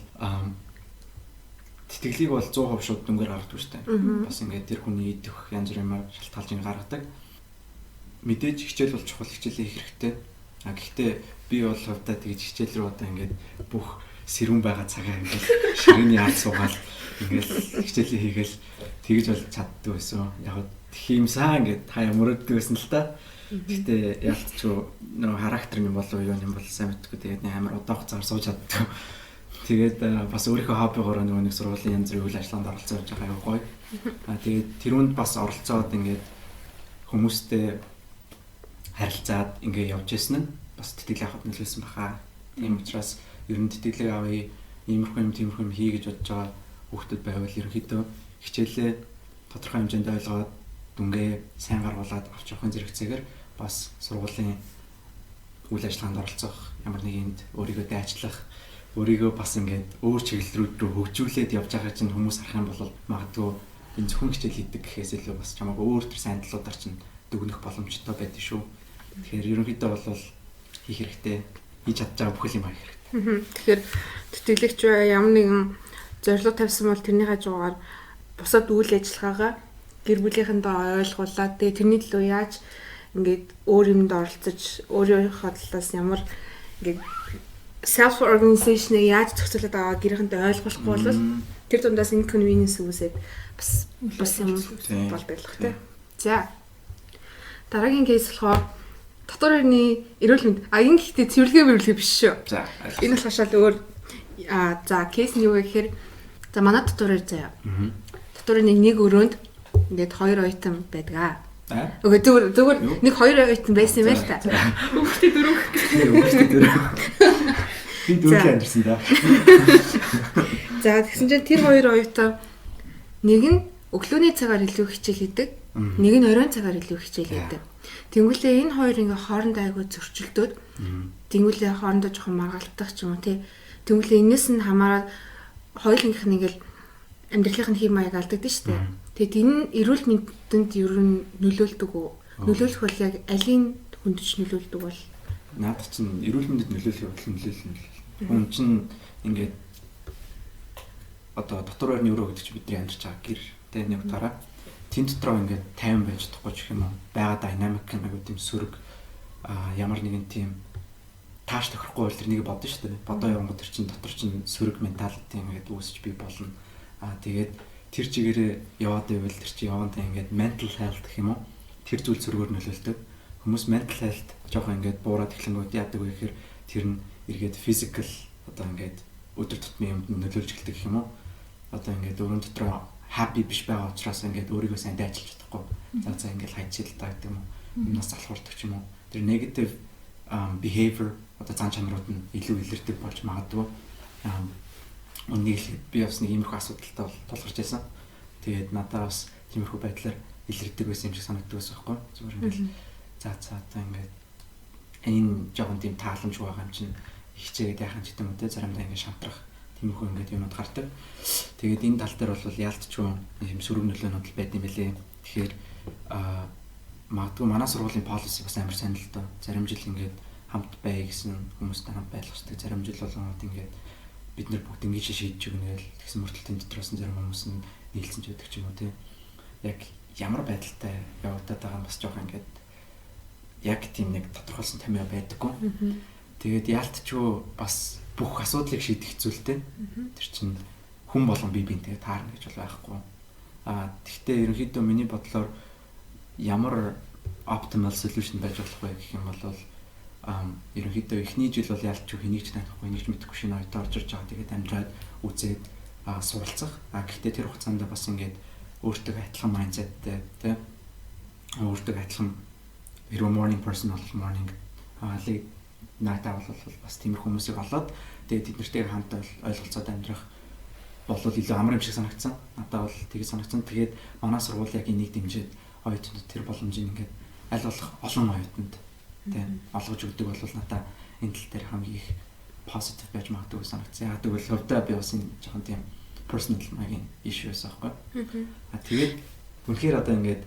тэтгэлийг бол 100% шууд дүнгээр гаргадаг шүү дээ. Бас ингээд тэр хүний идэх янз бүрийн юмар шалтгаалж ингэ гаргадаг. Мэдээж хичээл бол чухал, хичээлээ хийх хэрэгтэй. А гэхдээ би бол хувьдаа тэгж хичээл рүү одоо ингээд бүх сэрүүн байгаа цагаа ингээд ширээний ард суугаал ингээд хичээлээ хийгээл тэгж бол чаддаг байсан. Яг хиймсаа ингээд хаяа мөрөөддөг байсан л та. Гэхдээ ялцчгүй нөгөө характер юм болов юу юм бол сайн мэдгүй. Тэгээд нэг амар удаан хугацаар сууж чаддаг. Тэгээд бас өөрийнхөө хоббигоороо нөгөө нэг сургуулийн янз бүрийн үйл ажиллагаанд оролцоо явж байгаа аюу гоё. А тэгээд тэрүүнд бас оролцоод ингээд хүмүүстэй харилцаад ингээд явж байсан нь бас тэтгэлэг авахд нөлөөлсөн баха. Тийм учраас ер нь тэтгэлэг авъя, иймэрхүү юм тиймэрхүү юм хий гэж бодож байгаа хүүхдүүд байвал ерөнхийдөө хичээлээ тодорхой хэмжээнд ойлгоод дүнгээ сайн гаргуулад авч явахын зэрэгцээгээр бас сургуулийн үйл ажиллагаанд оролцох, ямар нэгэнд өөрийгөө дайчлах, өөрийгөө бас ингээд өөр чиглэл рүү хөгжүүлээд явж байгаа чинь хүмүүс харах юм бол магадгүй энэ зөвхөн хичээл хийдэг гэхээс илүү бас чамайг өөр төр сайн талуудаар чинь дүгнэх боломжтой байдаг шүү. Тэгэхээр ерөнхийдөө бол хийх хэрэгтэй. Хийж чадж байгаа бүхэл юм хийх хэрэгтэй. Тэгэхээр тэтгэлэгч ямар нэгэн зорилго тавьсан бол тэрний хажуугаар бусад үйл ажиллагаагаа гэр бүлийнхэндээ ойлгуулад тэгээ тэрний төлөө яаж ингээд өөр юмд оролцож өөрийнхөө талаас ямар ингээд self organization-ыг яаж зохицуулаад байгаа гэрийнхэндээ ойлгуулахгүй бол тэр дундаас inconvenience үүсээд бас бас юм болдог л хэ. За. Дараагийн кейс болохоор дотор байрны эрүүл мэнд. А энэ гэхдээ цэвэрлэгээ мэрвлэгээ биш шүү. За. Энэ болохоор шал өөр. За кейс нь юу вэ гэхээр за манай дотор байр заяа. Дотор байрны нэг өрөөнд ингээд хоёр оюутан байдаг. Үгүй зүгээр нэг хоёр оюутан байсан юм байна л та. Өвчтэй дөрөв. Өвчтэй дөрөв. Би дөрөв амьдсан да. За тэгсэн чинь тэр хоёр оюутан нэг нь өглөөний цагаар илүү хичээл хийдэг, нэг нь оройн цагаар илүү хичээл хийдэг. Тэнгүүлээ энэ хоёр ингээ хоорондоо айгүй зөрчилдөөд тэнгүүлээ хоорондоо жоохон маргалтах ч юм уу тий. Тэнгүүлээ энэс нь хамаарат хоёулынх нь ингээл амьдралынх нь хэм маяг алдагдсан шүү дээ. Тэгээд энэ нь эрүүл мэндэнд ер нь нөлөөлдөг үү? Нөлөөлөх бол яг алийн хүндж нөлөөлдөг бол надад чинь эрүүл мэндэд нөлөөлөх бол нөлөөлнө. Хүн чинь ингээд одоо дотор байрны өрөө гэдэг чинь бидний амьдарч байгаа гэр тэ нэг утгаараа тэн дотроо ингээд тайван байж чадахгүй ч гэх юм уу. Байгаа динамик нь айгуу тийм сөрөг ямар нэгэн тийм тааш тохирохгүй бол тэрнийг бодно шүү дээ. Бодоо явангууд тэр чинь дотор чинь сөрөг менталити ингээд үүсч бий болно. Тэгээд тэр чигээрээ яваад байвал тэр чинь явандаа ингээд mental health гэх юм уу? Тэр зүйл сөргөөр нөлөөлдөг. Хүмүүс mental health жоохон ингээд буураад эхлэнгүүд яадаг вэ гэхээр тэр нь эргээд physical одоо ингээд өдөр тутмын юмд нөлөөлж эхэлдэг гэх юм уу? Одоо ингээд өрөн дотроо happy биш байгаа учраас ингээд өөрийгөө сайн дайчилж чадахгүй. За ингээд хайчил та гэдэг юм уу? Юмнаас залхуурдаг ч юм уу. Тэр negative behavior одоо зан чанарууд нь илүү илэрдэг болж магадгүй. Үнийг л би бас нэг иймэрхүү асуудалтай бол тулгарч байсан. Тэгээд надад бас тиймэрхүү байдлаар илэрдэг байсан юм шиг санагддаг байсан байхгүй. Зүгээр ингээд за одоо ингээд энэ жоохон тийм тааламжгүй байгаа юм чинь хичээгээд яхан ч гэдэг юм уу те заримдаа ингээд шантрах тиймэрхүү ингээд юмуд гардаг. Тэгээд энэ тал дээр бол яалтчгүй юм сөрөг нөлөөнүүд л байд юм билээ. Тэгэхээр магадгүй манай сургуулийн policy бас амар сайн л доо. Зарим жил ингээд хамт бай гэсэн хүмүүстэй хамт байх хэрэгтэй. Зарим жил болгонууд ингээд бид нэр бүгд ингэж шийдэж өгнө гэл тэгсэн мөртлөө тэн дотроос нь зарим хүмүүс нь нийлсэн ч байдаг ч юм уу те. Яг ямар байдалтай явагдаад байгаа нь бас жоохон ингээд яг тийм нэг тодорхойлсон томьёо байдаггүй. Тэгээд яалтчгүй бас бүх асуудлыг шийдэх зүйлтэй. Тэр чинь хүн болгон бие биентэй таарна гэж бол байхгүй. Тэгвэл ерөнхийдөө миний бодлоор ямар optimal solution байж болох вэ гэх юм бол Ерөнхийдөө эхний жил бол ялч хэнийг ч танихгүй, хэнийг ч мэдэхгүй шинэ оюутан орж ирж байгаа. Тэгээд амжаад үзээд суралцах. Гэхдээ тэр хугацаанд бас ингээд өөртөө адилхан mindset-тэй тий. Өөртөө адилхан хэрвээ morning person бол morning, late night owl бол бас тиймэрхүү хүмүүсийг олоод тэгээд тэд нартэйгээ хамт ойлголцоод амьдрах болвол илүү амар юм шиг санагдсан. Надад бол тэгэж санагдсан. Тэгээд манай сургууль яг энийг дэмжиж оюутнууд тэр боломжийг ингээд аль болох олон оюутанд тий олгож өгдөг бол надад энэ тал дээр хамгийн их positive байж магадгүй санагдсан. Яг тэгвэл хувьдаа би бас энэ жоохон тийм personal маягийн issue байсан байхгүй. Тэгээд үнэхээр одоо ингээд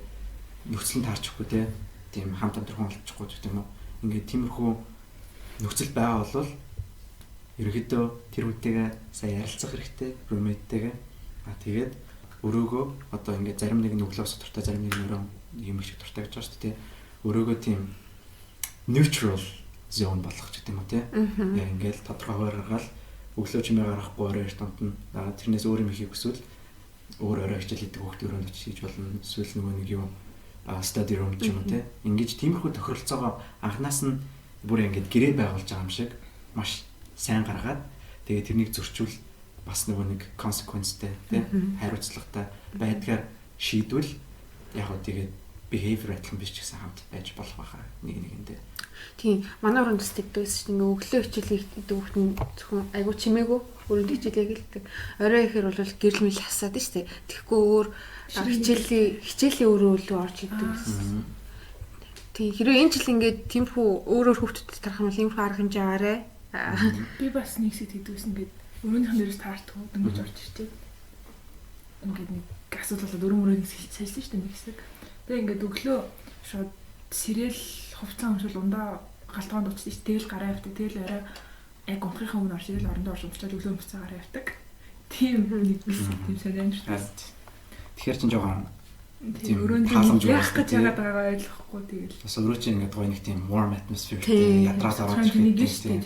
нөхцөл нь таарчихгүй тий тийм хамт амьдрах хүн олчихгүй гэх юм уу. Ингээд тиймэрхүү нөхцөл байгаа бол ерөнхийдөө тэр хүнтэйгээ сайн ярилцах хэрэгтэй, roommate-тэйгээ. Тэгээд өрөөгөө одоо ингээд зарим нэг нь өглөө босох дуртай, зарим нэг нь өрөө юм их дуртай гэж байгаа шүү дээ. Өрөөгөө тийм neutral zone болгох гэдэг юм уу тий. Яг ингээд тодорхой хуваар гаргаал өглөө чимээ гаргахгүй орой эрт унтна. Тэрнээс өөр юм хийх хүсвэл өөр орой хичээл хийдэг хүүхд өрөөнд очиж хийж болно. Эсвэл нөгөө нэг юм study room ч юм уу тий. Ингэж тиймэрхүү тохиролцоогоо анханаас нь бүр ингээд гэрээ байгуулж байгаа юм шиг маш сайн гаргаад тэгээд тэрнийг зөрчүүл бас нөгөө нэг consequence-тэй тий хариуцлагатай байдгаар шийдвэл яг гоо тэгээд behavior адилхан биш ч гэсэн хамт байж болох байхаа нэг нэгэндээ. Тийм, манай өрөөнд бас тэгдэг байсан чинь ингээ өглөө хичээл хийдэг хүүхд нь зөвхөн айгу чимээгүй өрөөнд хичээл хийдэг. Орой ихээр бол гэрэл мэл хасаад нь штэ. Тэгэхгүй өөр хичээлийн өрөө лөө орж идэг гэсэн. Тийм, хэрвээ энэ жил ингээд тиймэрхүү өөр өөр хүүхдүүдэд тарах юм бол иймэрхүү арга хэмжээ аваарай. Би бас нэг хэсэг тэгдэг байсан, ингээд өрөөнийх нь дээрээс таартгүй дөнгөж орж ирчээд ингээд нэг асуудал болоод өрөө мөрөөний сайжлаа шүү дээ нэг хэсэг. Тэгээ ингээд өглөө шууд сэрэл хувцас өмсвөл ундаа галтгоонд уучдаг шүү. Тэгэл гараа явдаг. Тэгэл орой яг унтахынхаа өмнө орж ирэл орондоо орж унтчаад өглөө өмсцээ гараа явдаг. Тийм нэг хэсэг тийм сайн амьдсан. Тэгэхээр чин жоохон тийм өрөөнд яах гэж яагаад байгаагаа ойлгохгүй тэгэл. Бас өрөө чинь ингээд гоё нэг тийм warm atmosphere тийм ядраад ороод ирэх тийм.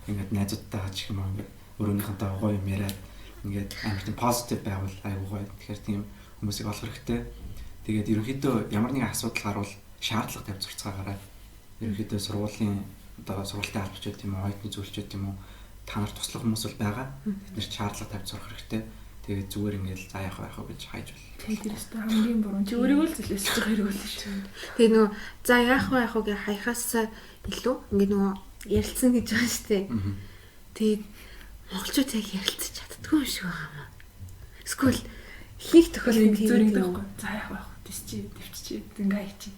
Ингээд найзуудтайгаа ч юм уу ингээд өрөөнийхөнтэйгээ гоё юм яриад ингээд амар тийм positive байвал айгуу гоё. Тэгэхээр тийм хүмүүсийг олох хэрэгтэй. Тэгээд ерөнхийдөө ямар нэгэн асуудал гарвал шаардлага тавьж зурцгаагаарай. Ерөнхийдөө сургуулийн одоо сургуультай албачуд тийм үү, оюутны зөвлөчүүд тийм үү, та нар туслах хүмүүс бол байгаа. Тэд нар шаардлага тавьж сурах хэрэгтэй. Тэгээд зүгээр ингээд за яах вэ яах вэ гэж хайж бол. Тэгээд тэр өстой хамгийн буруу. Чи өөрийгөө л зөлөөсөж байгаа хэрэг болно шүү. Тэгээ нөгөө за яах вэ яах вэ гэж хаяхаас илүү ингээд нөгөө ярилцсан гэж байгаа шүү дээ. Тэгээд монголчууд яг ярилцаж чаддгүй юм шиг байгаа юм. Эсвэл хийх тохиолдолд тийм зүгээр ингээд байхгүй. За яах вэ яах вэ? Тэсчи, төвччи, ингээ хайчи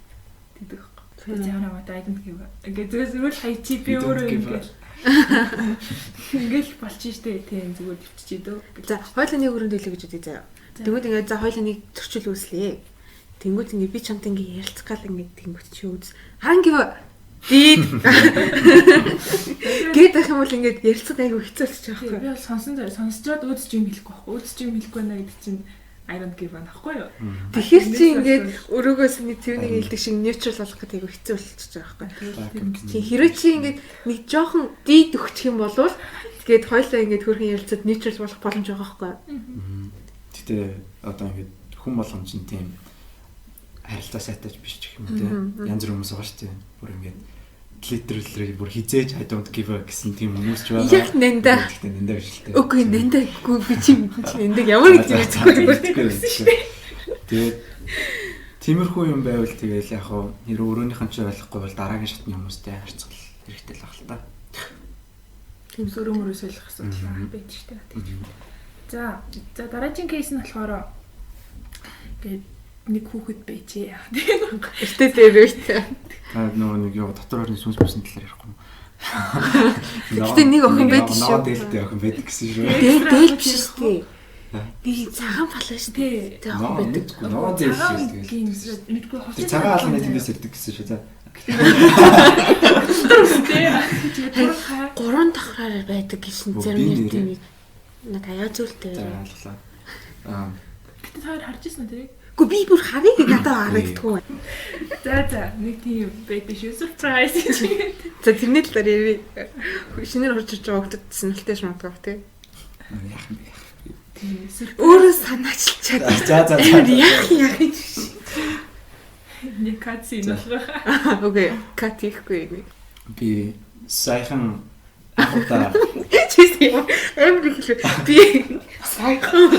гэдэг байхгүй. Тэгээд ямар амаа I don't give. Ингээ зүгээр л хайчи би өөрөө ингээд ингээл болчих штэ тийм зүгээр төвччи дөө. За хоёулаа нэг өрөөнд хэлээ гэж үзье заяа. Тэнгүүд ингээд за хоёулаа нэг зөрчил үүслээ. Тэнгүүд ингээд би чамтай ингээд ярилцах гал ингээд тэнгүүд чи үз. Хаан гэв дид. Гээд байх юм бол ингээд ярилцахад айгүй хэцүү болчих жоох. Би бол сонсон заяа сонсчоод өөдөж юм хэлэхгүй байхгүй. Өөдөж юм хэлэхгүй байна гэдэг чинь I don't give a нахгүй юу? Тэгэхээр чи ингээд өрөөгөөс нэг тэр нэг хэлдэг шиг neutral болох гэдэг айгүй хэцүү болчихж байгаа байхгүй. Тийм, хэрвээ чи ингээд нэг жоохон дид өгчих юм бол тэгээд хоёлаа ингээд хөрхэн ярилцаад neutral болох боломж байгаа байхгүй. Гэтэ одоо ингээд хүн болгон чинь тийм харилцаа сайтай биш ч гэх юм уу те. Янз бүрийн хүмүүс байгаа шүү дээ. Бүр ингээд literally бүр хизээж I don't give a гэсэн тийм хүмүүс ч байгаа. Яг нэнда. Гэтэ нэнда биш л те. Үгүй нэнда үгүй би чи нэндэг ямар гэж мэдэхгүй. Тэгээд тиймэрхүү юм байвал тэгэл яг хоо нэр өрөөнийх нь ч ойлгохгүй бол дараагийн шатны хүмүүстэй харьцах хэрэгтэй л баг л та. Тийм өрөө мөрөө солих асуудал байдаг шүү дээ. За за дараагийн кейс нь болохоор ингээд нэг хүүхэд байжээ. Эртээ дээр үү. Та нөгөө нэг юу дотор орны сүнс бүсний талаар ярихгүй юм. Гэтэ нэг охин байдаг шүү. Ногоон дээлтэй охин байдаг гэсэн шүү. Дээл биш шүү дээ. Нэг цагаан балаа шүү дээ. Тэг охин байдаг. Ногоон дээл шүү дээ. Мэдгүй хувцас. Цагаан алны тэндээс ирдэг гэсэн шүү. За. Гурван давхраар байдаг гэсэн зарим нэг тийм над аяа зүйлтэй. За алглаа. Аа. Гэтэ та хоёр харж ирсэн үү тэрийг? Үгүй би бүр харъя гэж надад харагддаггүй. За за нэг тийм байдаг шүү. Surprise гэж. За тэрний талаар ярив. Шинээр орж ирж байгаа хүүхдэд сонирхолтой магадгүй тий. Яах юм бэ? Тийм. Өөрөө санаачилчаад. За за за. Яах яах юм чи. Нэг кат син болох. Окей, кат хийхгүй. Би саяхан анхудаа Чи юм амар их хэлээ. Би саяхан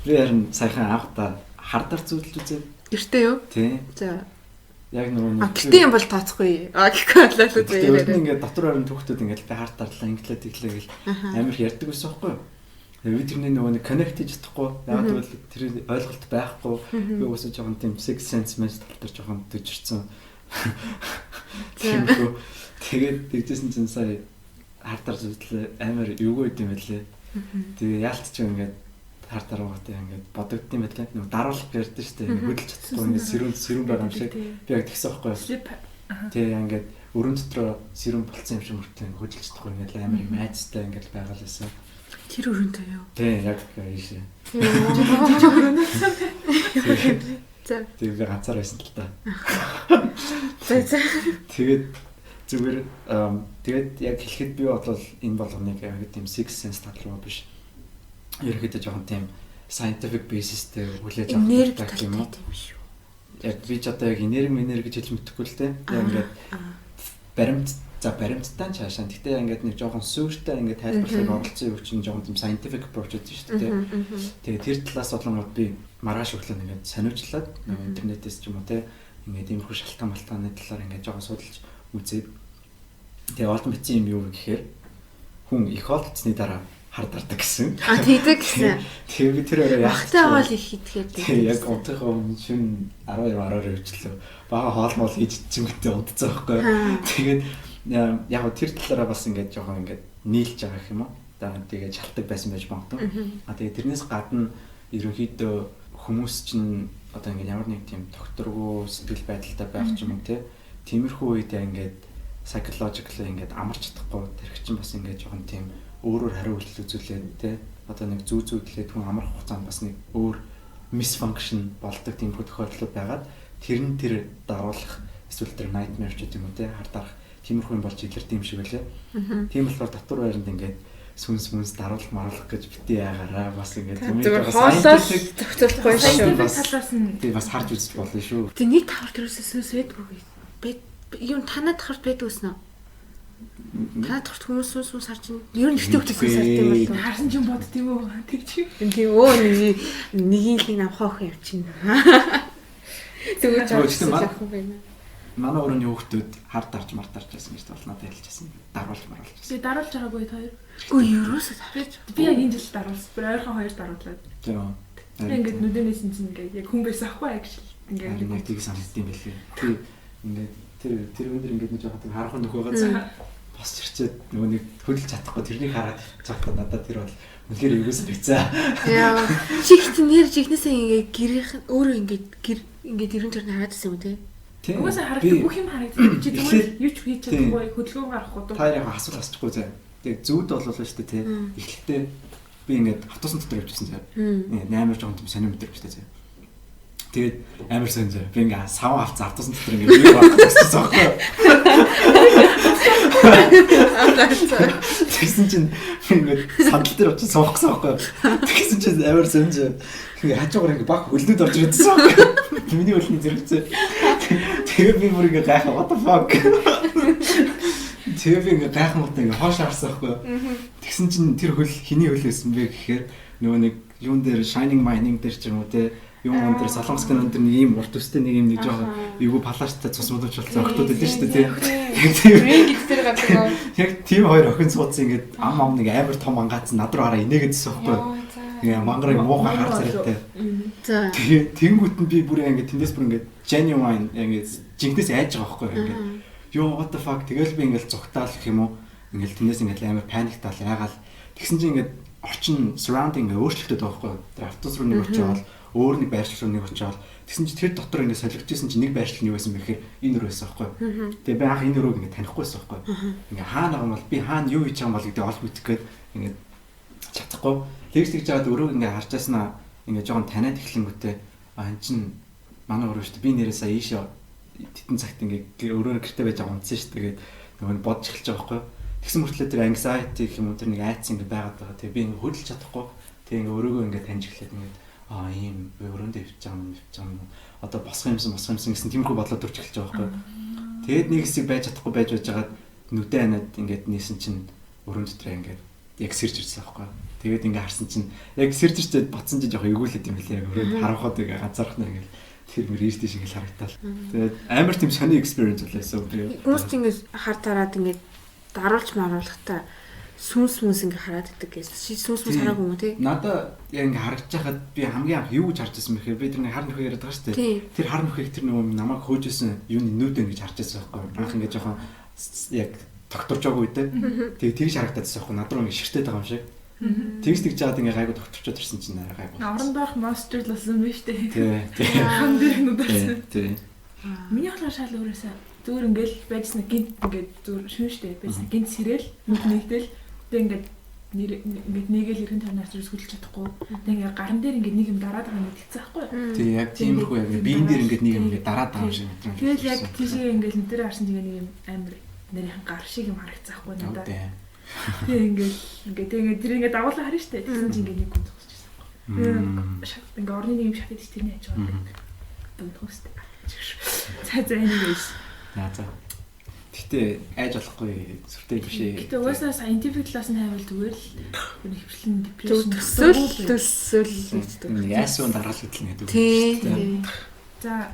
би харин саяхан анхудаа хардар зүудэлж үзээ. Гэртээ юу? Тий. За. Яг нөгөө А гэртээ юм бол тооцохгүй. А гэхгүй болоо л Гэтэ урд нь зөө. ингээд дотор харин түүхтүүд ингээд би хард дарлаа инглээ тэглээ гэл амар их ярьдаг байсан байхгүй юу? Тэгээ би тэрний нөгөө нэг connect хийж чадахгүй. Яг тэгвэл тэр ойлголт байхгүй. Би уусаа жоохон тийм six sense мэн тал дээр жоохон төжирсэн. Тиймэрхүү. Тэгээд тэгжсэн чинь сая хар дарж үзлээ амар эвгүй байд юм байлээ. Тэгээ яалт ч юм ингээд хар дараагатай ингээд бодогдсон юм байлээ. Нөгөө даруулах ярьдэн шүү дээ. Ингээд хөдөлж чадахгүй ингээд сэрүүн сэрүүн байгаа юм шиг. Би яг тэгсэн байхгүй юу? Sleep. Тэгээ ингээд өрөн дотроо сэрүүн болцсон юм шиг мөртлөө ингээд хөдөлж чадахгүй ингээд амар юм айцтай ингээд байгаа л байсан. Тэр өрөнтэй юу? Тий яг ийшээ. За. Тэгээ би ганцаар байсан л та. За за. Тэгээд зүгээр тэгээд яг хэлэхэд би бол энэ болгоныг яг тийм six sense тал руу биш. Ерөнхийдөө жоохон тийм scientific basis-тэй хүлээж авах Энерги дуртай гэх юм уу? талтай юм шүү. Яг би ч одоо яг энерги энерги гэж хэлж мэдэхгүй л те. Яг ингээд баримт за баримттай ч хаашаа. Гэхдээ ингээд нэг жоохон суурьтай ингээд тайлбарлахыг оролцсон юм чинь жоохон тийм scientific approach гэдэг шүү дээ. Тэгээ тэр талаас болонгод би маргааш өглөө ингээд сониучлаад нөгөө интернетээс ч юм уу те ингээд иймэрхүү шалтгаан малтгааны талаар ингээд жоохон судалж үзээд тэгээ олон бичсэн юм юу вэ гэхээр хүн их хоолцсны дараа хар дардаг гэсэн. А тэгдэг гэсэн. Тэгээ би тэр өрөө яах Махтай бол их хийдгээр. Тэгээ яг унтахаа өмнө шин 12 12 хөвчлөө. Бага хоол мол хийж чимэгтэй унтцсан байхгүй. Тэгээд яг гоо тэр талаараа бас ингээд жоохон ингээд нийлж байгаа гэх юм уу. Тэгээд шалтгаан байсан байж магадгүй. А тэгээд тэрнээс гадна ерөнхийдөө хүмүүс чинь одоо ингээд ямар нэг тийм докторгүй сэтгэл байдалтай байх ч юм уу те. Тиймэрхүү үед ингээд psychologically ингээд амарч чадахгүй тэрх чинь бас ингээд жоохон тийм өөрөөр хариу үйлдэл үзүүлээд те. Одоо нэг зүү зүүдлээд хүн амрах хугацаанд бас нэг өөр misfunction болдог тийм тохиолдлууд байгаад тэр нь тэр даруулах эсвэл тэр nightmare ч гэдэг юм уу те хар дарах тиймэрхүү юм болж илэрдэг юм шиг байлаа. Тийм болохоор татвар байранд ингээд сүнс мүнс даруулах маруулах гэж бити яагаараа бас ингээд тийм Зүгээр хоолоо зохицуулахгүй шүү. Scientific Бас- талаас нь тий бас харж үзэж болно шүү. Тэг нэг давхар тэрөөсөө сүнс байдгүй. Байд юм танаа давхарт байдаг гэсэн үү? Танаа давхарт хүмүүс сүнс сүнс харж байна. Ер нь эртний хүмүүс сүнс хард юм болов. харсан ч юм бод тийм үү? Тэг чи. Тийм өө нэг нэгийн л нэг амхаа охин явчихна. Зүгээр Зүгээр, гэхдээ жаахан охин байна. Манай өрөөний хүүхдүүд хар дарж мар дарж байсан гэж бол надад хэлчихсэн. Даруулж маруулж байсан. Би даруулж байгаагүй та хоёр. Үгүй ерөөсөө Би би яг энэ жил даруулсан. Бүр ойрхон хоёр даруулаад. Тийм. Би ингээд нүдэнээс чинь ингээд яг хүн байсан ахгүй actually. Ингээд Ингээд яг тийг санагдсан юм билээ. Тий ингээд тэр тэр өндөр ингээд нэг жоохон тийм харахын нөхөө газар босч ирчээд нөгөө нэг хөдөлж чадахгүй тэрнийг хараад чадахгүй надад тэр бол үнэхээр эвгээс бицээ. Яа. Чи ихтэй нэр жихнээсээ ингээд гэрийнх нь өөрөө ингээд гэр ингээд эрен төрний хараад байсан юм те. Тийм. Угаасаа харагддаг бүх юм харагддаг. Чи зүгээр юу ч хийж чадахгүй, хөдөлгөөн гаргахгүй дуу. Та яг асуулт асуухгүй заа. Тэгээ зүуд болов шүү дээ тий. Эхлэлдээ би ингээд автобусын дотор явчихсан заа. Ингээд амар жоохон тийм сонир мэдэр бичтэй заа. Тэгээд амар сонир заа. Би ингээд сав авцсан автобусын дотор ингээд би багтсан байхгүй юу? Тэгсэн чинь би ингээд сандал дээр очиж суух гэсэн байхгүй юу? Тэгсэн чинь амар сонир заа. Ингээд хажуугаар ингээд баг хөлнөд орж ирсэн байхгүй юу? Миний хөлний зэрэгцээ. Тэгээ би бүр ингээд гайхаа what the fuck. Тэгээ би ингээд гайхангуудаа ингээд хоош харсан байхгүй юу? Тэгсэн чинь тэр хөл хиний хөл байсан бэ гэхээр нөгөө нэг юун дээр Shining Mining дээр ч юм уу те юм юм дээр Солонгос кинон дээр нэг ийм урт өстэй нэг юм нэг жоохон эвгүй палааштай цус модож болсон охтууд өгдөн шүү дээ те. Яг тийм Ринг дээр гардаг уу? яг тийм хоёр охин суудсан ингээд ам ам нэг амар том ангаацсан над руу хараа инээгээд байсан байхгүй юу? Тэгээ мангарыг муухай хар царайтай. За. Тэгээ тэнгүүт нь би бүр ингээд тэндээс бүр ингээд genuine ингээд жинхнээс айж байгаа байхгүй юу ингээд ёо what the fuck тэгэл би ингээд зугтаал гэх юм уу ингээд тэндээс ингээд амар паниктаал яагаал тэгсэн чинь ингээд орчин surrounding ингээд өөрчлөгдөд байгаа байхгүй юу тэр автобус руу нэг очиод өөр нэг байршил руу нэг очиод тэгсэн чинь тэр дотор ингээд солигдчихсэн чинь нэг байршил нь юу байсан бэ гэхээр энэ өрөө байсан байхгүй юу тэгээ би анх энэ өрөөг ингээд танихгүй байсан байхгүй юу ингээд хаана байгаа юм бол би хаана юу хийж байгаа юм бол гэдэг олж мэдэх гээд ингээд чадахгүй тэгж тэгж жаад өрөөг ингээд харж байснаа ингээд жоохон таниад эхлэнгүүтээ а эн чин манай өрөө шүү дээ би нэрээ сая ийшээ тэтэн цагт ингээд өрөөр гэрте байж байгаа унтсан шүү дээ гээд нөгөө нь бодж эхэлж байгаа байхгүй юу. Тэгсэн мөртлөө тэр anxiety гэх юм уу тэр нэг айц ингээд байгаад байгаа. Тэгээ би ингээд хөдөлж чадахгүй. Тэгээ ингээд өрөөгөө ингээд таньж эхлээд ингээд аа ийм би өрөөндөө өвч байгаа юм өвч байгаа юм. Одоо босох юмсан босох юмсан гэсэн тиймэрхүү бодлоо төрж эхэлж байгаа байхгүй юу. Тэгээд нэг хэсэг байж чадахгүй байж байжгаад нүдэ анаад ингээд нээсэн чинь өрөөнд дотор ингээд яг сэрж ирсэн байхгүй. Тэгээд ингээд харсан чинь яг сэрж ирчээд батсан чинь жоох эргүүлээд юм лээ. Яг өрөөнд харанхууд ингээ ганцаархнаа ингээд тэр мөр ийш тийш ингээд харагдал. Тэгээд амар тийм сони experience болсон би. Хүмүүс ч ингээд хар тараад ингээд даруулж маруулахтаа сүнс мүнс ингээ хараад идэг гэсэн. Чи сүнс мүнс хараагүй юм уу те? Надаа яг ингээ харагдаж хахад би хамгийн анх юу гэж харж байсан бэхээр би тэр нэг хар нөхөө яриад байгаа шүү дээ. Тэр хар нөхийг тэр нөгөө намайг хөөжсэн юуны нүд ингэж харж байсан байхгүй. Анх ингээ жоохон яг тогтворж байгаагүй үедээ. Тэгээ тэгж харагдаад байсан байхгүй. Над руу ингээ ширтээд байгаа юм шиг. Тэгж тэгж жаад ингээ гайгүй тогтворчод ирсэн чинь арай гайгүй. Орон доорх монстр л болсон биз дээ. Тий. Хан дээр нүд болсон. Тий. Миний болохоор шал өөрөөсөө зүгээр ингээл байжсан гинт ингээд зүгээр шүн штэ байжсан гинт сэрэл нүд нэгтэл. Тэгээ ингээд ингээд нэгээл эргэн тойрноос зүрс хөдөлж чадахгүй. Тэгээ ингээд гаран дээр ингээд нэг юм дараад байгаа юм тэгсэн байхгүй юу? Тий, яг тиймэрхүү яг биен дээр ингээд нэг юм ингээд дараад байгаа юм шиг мэдрэмж. Тэгэл яг тийшээ ингээд нүдэрээ харсан чинь нэг юм амар нарийнхан гар шиг юм харагдсан байхгүй надад. Тэгээ ингээд ингээд тэгээ ингээд тэр ингээд дагуулаа харна штэ. Тэгсэн чинь ингээд нэг хүн зогсож байсан байхгүй. Ингээд орны нэг юм шатад тэрний хажуугаар ингээд дундхөөстэй. За за anyways. За за. Гэтэ айж болохгүй сүртэй биш ээ. Гэтэ угаасаа scientific талаас нь хайвал зүгээр л ер нь хөвчлэн depression төсөөл гэдэг. Яасан дараал гэдэл нэг үг шүү дээ. За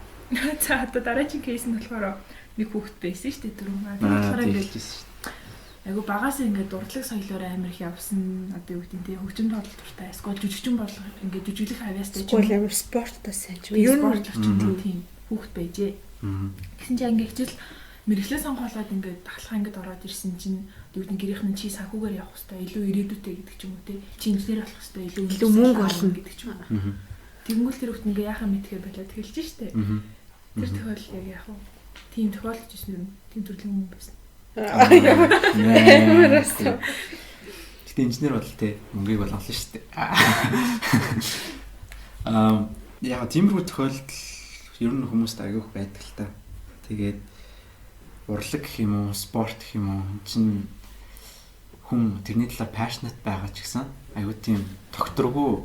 за одоо дараагийн кейс нь болохоор нэг хүүхэд байсан шүү дээ дөрөв. Тэр болохоор ингээд айгу багаас ингээд дурдлаг соёлоор амар их явсан одоо юу гэдэг нь тий хөгжим тоглолт дуртай эсвэл жүжигчин болох ингээд жүжиглэх авьяастай ч юм уу амар спорттой сайн ч юм уу спортлогч тийм хүүхэд байжээ. Тэгсэн чинь ингээд хичээл мэргэжлээ сонгоолоод ингээд дахлахаа ингээд ороод ирсэн чинь юу гэдэг гэрийнх нь чи санхүүгээр явах хэвээр илүү ирээдүйтэй гэдэг ч юм уу те чи инженер болох хэвээр илүү мөнгө олно гэдэг ч юм уу. Тэгэнгүүт тэр хүүхд ингээ яхаа мэдхээр болоод эхэлж штэ. Тэр тохиолдол яг яах вэ? Тийм тохиолдож ирсэн юм. Тийм төрлийн хүн байсан. Амар асан. Гэтэ инженер бол те мөнгийг бол олно штэ. Яг тиймэрхүү тохиолдол ер нь хүмүүст айгүйх байдаг л та. Тэгээд урлаг гэх юм уу, спорт гэх юм уу, чин хүн тэрний талаар passionate байгаа ч гэсэн айгүй тийм тогтворгүй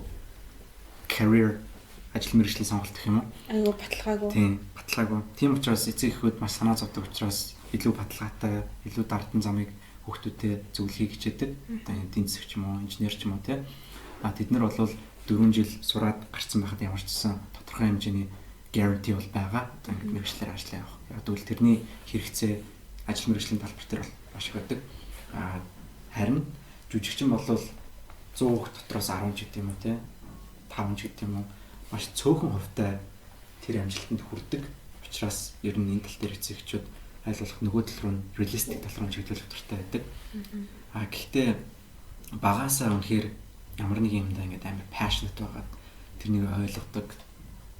career ажил мэргэжлийн сонголт гэх юм уу? Айгүй баталгаагүй. Тийм, баталгаагүй. Тийм учраас эцэг эхүүд маш санаа зовдөг учраас илүү баталгаатай, илүү дардан замыг хүүхдүүдэд зөвлөхийг хичээдэг. Одоо эдийн засаг ч юм уу, инженер ч юм уу тий. А тэд нар бол 4 жил сураад гарцсан байхад ямар ч гэсэн тодорхой хэмжээний guarantee бол байгаа. Одоо ингээд мэргэжлээр ажиллаа явах. Яг тэгвэл тэрний хэрэгцээ ажил мэргэжлийн талбар дээр бол маш их байдаг. А харин жүжигчин бол 100 дотроос 10 ч гэдэг юм уу тий 5 ч гэдэг юм уу маш цөөхөн хувьтай тэр амжилтанд хүрдэг. Учираас ер нь энэ тал дээр эцэг эхчүүд аль болох нөгөө тал руу реалистик тал руу чиглүүлэх дуртай байдаг. А гэхдээ багаасаа үнэхээр ямар нэг юмдаа ингээд амар passionate байгаад тэрнийг ойлгодог,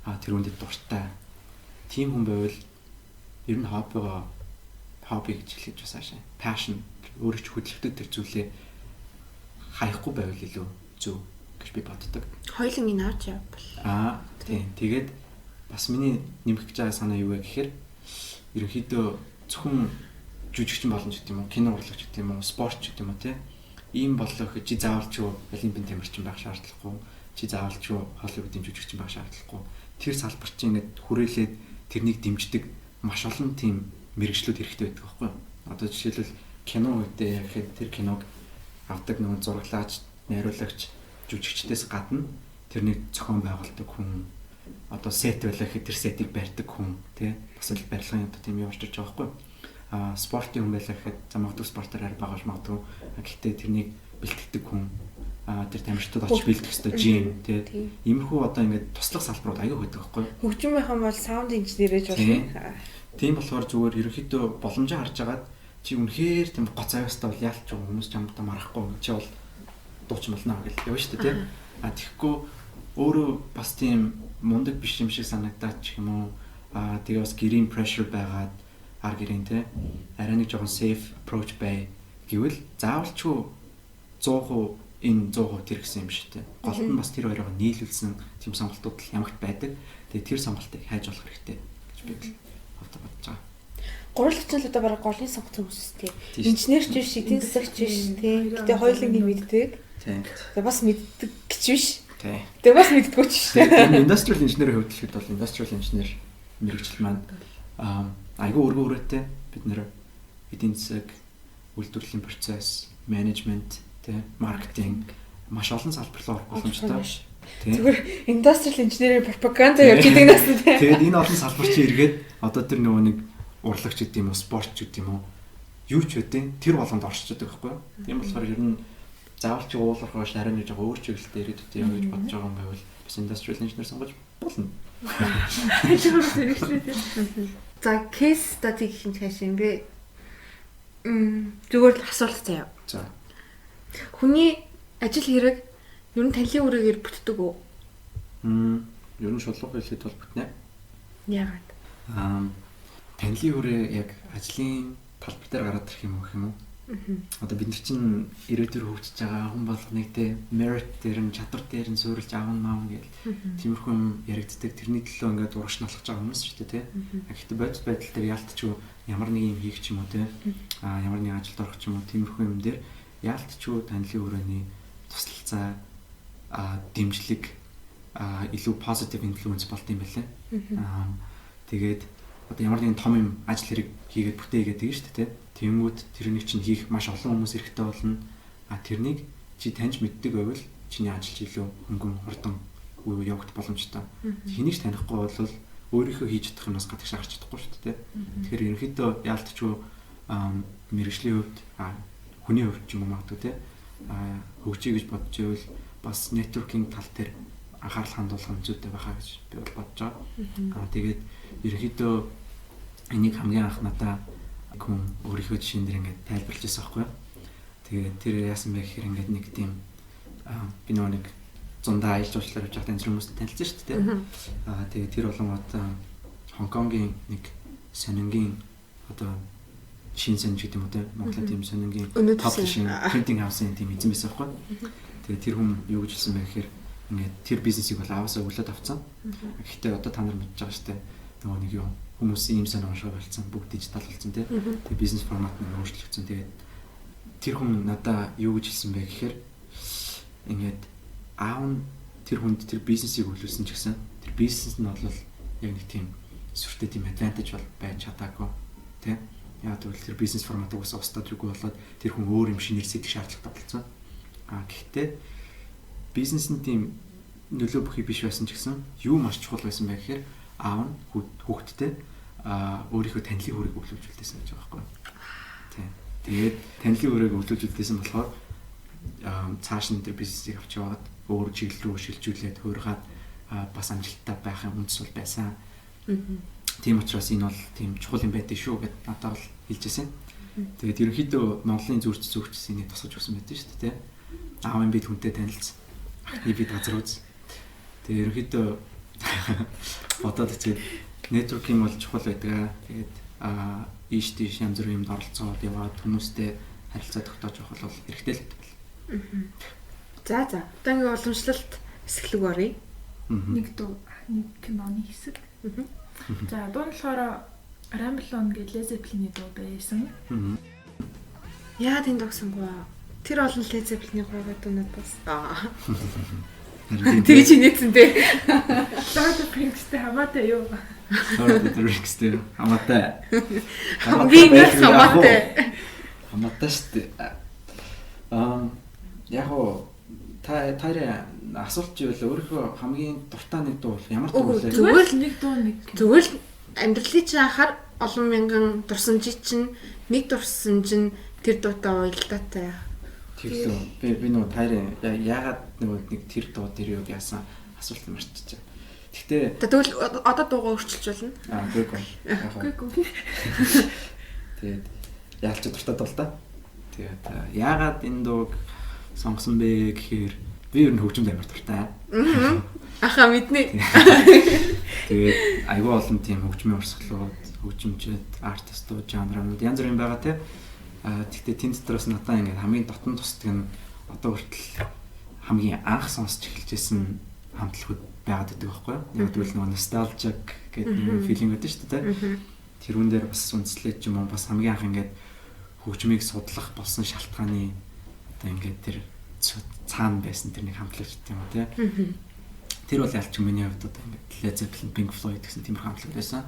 тэр хүндэд дуртай тийм хүн байвал ер нь хоббигоо хобби гэж хэлж бас аашаа. Passion өөрөө ч хөдөлгдөг тэр зүйлээ хаяхгүй байвал илүү зөв гэж би боддог. Хоёулангийг авч явбал. Аа тийм. Тэгээд бас миний нэмэх гэж байгаа санаа юу вэ гэхээр ерөнхийдөө зөвхөн жүжигчин болно ч гэдэг юм уу, кино урлагч гэдэг юм уу, спорт ч гэдэг юм уу тий. Ийм боллоо гэхэд чи заавал ч олимпийн тамирчин байх шаардлагагүй, чи заавал ч Холливуудын жүжигчин байх шаардлагагүй. Тэр салбар чинь ингээд хүрээлээд тэрнийг дэмждэг маш олон тийм мэргэжлүүд хэрэгтэй байдаг байхгүй юу? Одоо жишээлбэл кино үедээ яг гэхэд тэр киног авдаг нөгөө зураглаач, найруулагч, жүжигчдээс гадна тэрнийг зохион байгуулдаг хүн, одоо сет байлаа гэхэд тэр сетийг барьдаг хүн тий бас л барилгын одоо тийм юм орж ирж байгаа байхгүй юу? А спортын хүн байлаа гэхэд за магадгүй спортоор арай бага магадгүй. Гэхдээ тэрнийг бэлтгэдэг хүн, тэр тамирчдад очиж бэлтгэх ёстой жим тий. Иймэрхүү одоо ингээд туслах салбарууд аягүй байдаг байхгүй юу? Хөгжим байх юм бол саунд инженер гэж болно. Тийм болохоор зүгээр ерөнхийдөө боломжоо харж агаад чи үнэхээр тийм гоц авьяастай бол яалч хүмүүс чамд марахгүй чи бол дуучин болно гэл явна шүү дээ тий. А тэгэхгүй өөрөө бас тийм мундаг биш юм шиг санагдаад ч юм уу а тэгээ бас гэрийн pressure байгаад ар гэрийн тий арай нэг жоохон safe approach бай гэвэл заавалчгүй 100% энэ 100% тэр гэсэн юм шиг тий. Голд нь бас тэр хоёроо нийлүүлсэн тийм сонголтууд л ямагт байдаг. Тэгээ тэр сонголтыг хайж болох хэрэгтэй гэж би бодож байгаа. Гурвалжин л одоо бараг голын сонгоцсон хүмүүс тий. Инженер ч биш, эдийн засагч биш тий. Гэтэ хоёулангийг мэддэг. Тэгээ бас мэддэг гэж биш. Тий. Тэгээ бас мэддэггүй ч биш. Энэ industrial engineer-ийн хувьд хэлэхэд бол industrial engineer мэргэжил маань Айгүй өргөн хүрээтэй бид нэр эдийн засаг, үйлдвэрлэлийн процесс, менежмент, тэ, маркетинг маш олон салбар руу орох боломжтой. Зүгээр industrial engineering пропаганда явж идэг нас тий. Тэгээд энэ олон салбар чи эргээд одоо тэр нөгөө нэг урлагч гэдэг юм уу, спорт ч гэдэг юм уу, юу ч үгүй тэр болгонд орчдөг байхгүй юу? Тийм болохоор ер нь заавал чи уулах биш арай нэг жоо өөр чиглэлтэй ирээдүйд яа гэж бодож байгаа юм байвал бас industrial engineer сонгож болно. За case study гэх юм цааш юм бэ? Зүгээр л асуулт заяа. За. Хүний ажил хэрэг ер нь танилын үрээгээр бүтдэг үү? Ер нь шулуух хэлэхэд бол бүтнэ. Яагаад? Танилын үрээ яг ажлын талбар дээр гараад ирэх юм уу гэх юм уу? Одоо бид нар чинь ирээдүйр хөгжиж байгаа хүн болгоныг те merit дээр нь чадвар дээр нь суурилж аавн маавн гэл тиймэрхүү юм яригддаг. Тэрний төлөө ингээд урагш налхаж байгаа хүмүүс шүү дээ те. Гэхдээ бодит байдал дээр яалтчгүй ямар нэг юм хийх ч юм уу те. Ямар нэг ажилд орох ч юм уу тиймэрхүү юм дээр яалтчгүй танилын хүрээний туслалцаа дэмжлэг илүү positive influence болт юм байлээ. Тэгээд одоо ямар нэгэн том юм ажил хэрэг хийгээд бүтээгээд тэгэн шүү дээ те. Тэнгүүд тэрнийг чинь хийх маш олон хүмүүс хэрэгтэй болно. Тэрнийг чи таньж мэддэг байвал чиний ажил илүү хөнгөн хурдан явагдах боломжтой. Хэнийг ч танихгүй бол өөрийнхөө хийж чадах юмнаас гадагш гарч чадахгүй шүү дээ. Тэгэхээр ерөнхийдөө яалтчгүй мэргэжлийн хувьд, хүний хувьд ч юм уу магадгүй те. Хөгжиж гэж бодож байвал бас networking тал дээр анхаарал хандуулах нь зүйтэй байхаа гэж би бол бодож байгаа. Тэгээд ерөнхийдөө энийг хамгийн анх надаа хүн өөрийнхөө жишээн дээр ингээд тайлбарлаж байсан байхгүй юу. Тэгээд тэр яасан бэ гэхээр ингээд нэг тийм би нөгөө нэг зундаа аялал жуулчлалаар явж байхдаа энэ хүмүүстэй танилцсан шүү дээ. Тэгээд тэр болонгод Хонконгийн нэг сонингийн одоо шин сонин гэдэг юм уу те Монголын тийм сонингийн publishing printing house-ын тийм эзэн байсан байхгүй юу. Тэгээд тэр хүн юу гэж хэлсэн бэ гэхээр ингээд тэр бизнесийг бол аваасаа өглөөд авцсан. Гэхдээ одоо та нар мэдж байгаа шүү дээ. Нөгөө нэг юм хүмүүс ийм сонин уншгаа болцсон, бүгд дижитал болсон тий. Тэгээ бизнес формат нь өөрчлөгдсөн. Тэгээд тэр хүн надаа юу гэж хэлсэн бэ гэхээр ингээд аав нь тэр хүнд тэр бизнесийг өглөөсөн ч гэсэн тэр бизнес нь бол яг нэг тийм сүртэй тийм advantage бол байж чадаагүй тий. Яг тэгвэл тэр бизнес формат угсаа устдаад үгүй болоод тэр хүн өөр юм шинээр сэтгэх шаардлагатай болсон. Гэхдээ бизнес нь тийм нөлөө бүхий биш байсан ч гэсэн юу маш чухал байсан бэ гэхээр аав нь хүүхэдтэй өөрийнхөө танилын хүрэг өглөөж үлдээсэн гэж байгаа байхгүй. Тийм. Тэгээд танилын хүрээг өглөөж үлдээсэн болохоор цааш нь тэр бизнесийг авч яваад өөр чиглэл рүү шилжүүлээд хуургаад бас амжилттай байх юм үндэс бол байсан. Тийм учраас энэ бол тийм чухал юм байдаг шүү гэд надад бол хэлжсэн. Тэгээд ерөнхийдөө Монголын зүрч зүгчс энийг тусгаж өгсөн байдаг шүү дээ, тэ. Аавын бид хүнтэй танилцсан. Ахны бид газар үз. Тэгээд ерөнхийдөө бодоод үзээд networking бол чухал байдаг. Тэгээд ийш тийш янз бүрийн юмд оролцоод яваад хүмүүстэй харилцаа тогтоож явах бол хэрэгтэй л байдаг. За за. Одоо ингээ уламжлалт хэсэг рүү оръё. Нэг дуу, нэг киноны хэсэг. За дуу нь болохоор Ramble On гэдэг Led Zeppelin-ийн дуу байсан. Яагаад энэ дууг сонгов? Тэр олон Led Zeppelin-ийн гоё дуунууд бас. Тэгж инээсэн дээ. Lord of the Rings-тэй хамаатай юу? Lord of the Rings-тэй хамаатай. Хамгийн их хамаатай. Хамаатай шүү дээ. Яг уу та таарэ асуулт ивэл өөрийнхөө хамгийн дуртай нэг дуу бол ямар дуу вэ? Зүгээр л нэг дуу нэг. Зүгээр л амьдралын чинь анхаар олон мянган дурсамжийн чинь нэг дурсамж нь тэр дуутай уялдаатай. Тэглөө. Би нөгөө таарэ яагаад нөгөө нэг тэр дуу тэр юу яасан асуулт мартчихжээ. Гэхдээ тэгвэл одоо дуугаа өөрчилж болно. Үгүй. Үгүй. Тэгээд яалч дуртай дуу л да. Тэгээд яагаад энэ дууг сонгосон бэ гэхээр би ер нь хөгжимд амар дуртай. Аха мэднэ. Тэгээд айгүй олон тийм хөгжмийн урсгалууд, хөгжимчд, артистууд, жанрууд янз бүрийн байгаа те. Тэгтээ тэн дотроос надаа ингээд хамгийн дотн тусдаг нь одоо хүртэл хамгийн анх сонсч эхэлж байсан хамтлагууд байгаад байдаг байхгүй юу? Яг тэгвэл нөгөө nostalgic гэдэг нэг feeling байдаг шүү дээ. Тэрүүн дээр бас үндэслээд ч юм уу бас хамгийн анх ингээд хөгжмийг судлах болсон шалтгааны одоо ингээд тэр цаана байсан тэр нэг хамтлагч юм уу те. Тэр бол ялч миний хувьд одоо ингээд Led Zeppelin, Pink Floyd гэсэн тиймэрхүү хамтлаг байсан.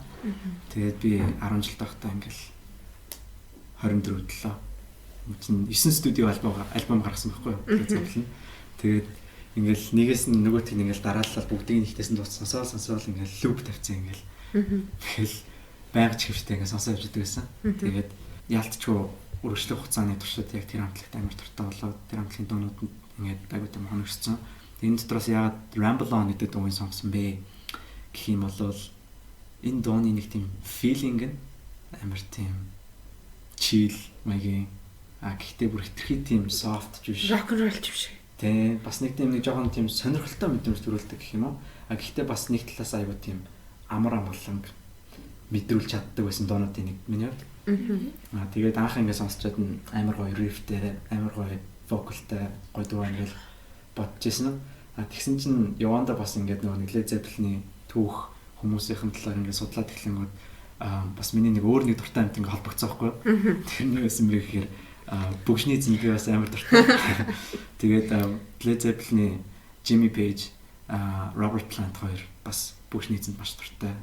Тэгээд би 10 жил байхдаа ингээд 24 төлөө чинь 9 студио альбом гаргасан байхгүй юу? Led Zeppelin. Тэгээд ингээл нэгээс нь нөгөөтг нь ингээл дараалал бүгдийг нэгтээс нь сонсоол сонсоол ингээл лүп тавьсан ингээл. Тэгэл байнга чихвчтэй ингээл сонсоо явж идэг байсан. Тэгээд яалтчгүй үргэлжлэх хугацааны туршид яг тэр хамтлагт амар дуртай болоод тэр хамтлагийн дуунууд нь ингээд айгуу тийм хоногссон. Энэ дотроос яагаад Ramble On гэдэг дууныг сонгосон бэ гэх юм бол энэ дууны нэг тийм feeling нь амар тийм chill маягийн а гэхдээ бүр хитрхи тийм soft биш rock and roll ч биш. Тэ бас нэг тийм нэг жоохон тийм сонирхолтой мэдрэмж төрүүлдэг гэх юм уу. А гэхдээ бас нэг талаас айгуу тийм амар амгаланг мэдрүүлж чаддаг байсан дуунуудын нэг миний хувьд. Аа тэгээд анх ингэ сонсчод нь амар гоё riff-тэй, амар гоё vocal-тай гоё дуу байна гэж бодож ирсэн. А тэгсэн чинь явандаа бас ингээд нөгөө нэг Led Zeppelin-ийн түүх хүмүүсийн талаар ингээд судлаад эхлэнгүүд бас миний нэг өөр нэг дуртай юмтай ингээд холбогдсон байхгүй юу? Тэр нь юу байсан бэ гэхээр бөгшний эзэн би бас амар дуртай. Тэгээд Led Zeppelin-ийн Jimmy Page, Robert Plant хоёр бас бөгшний эзэнд маш дуртай.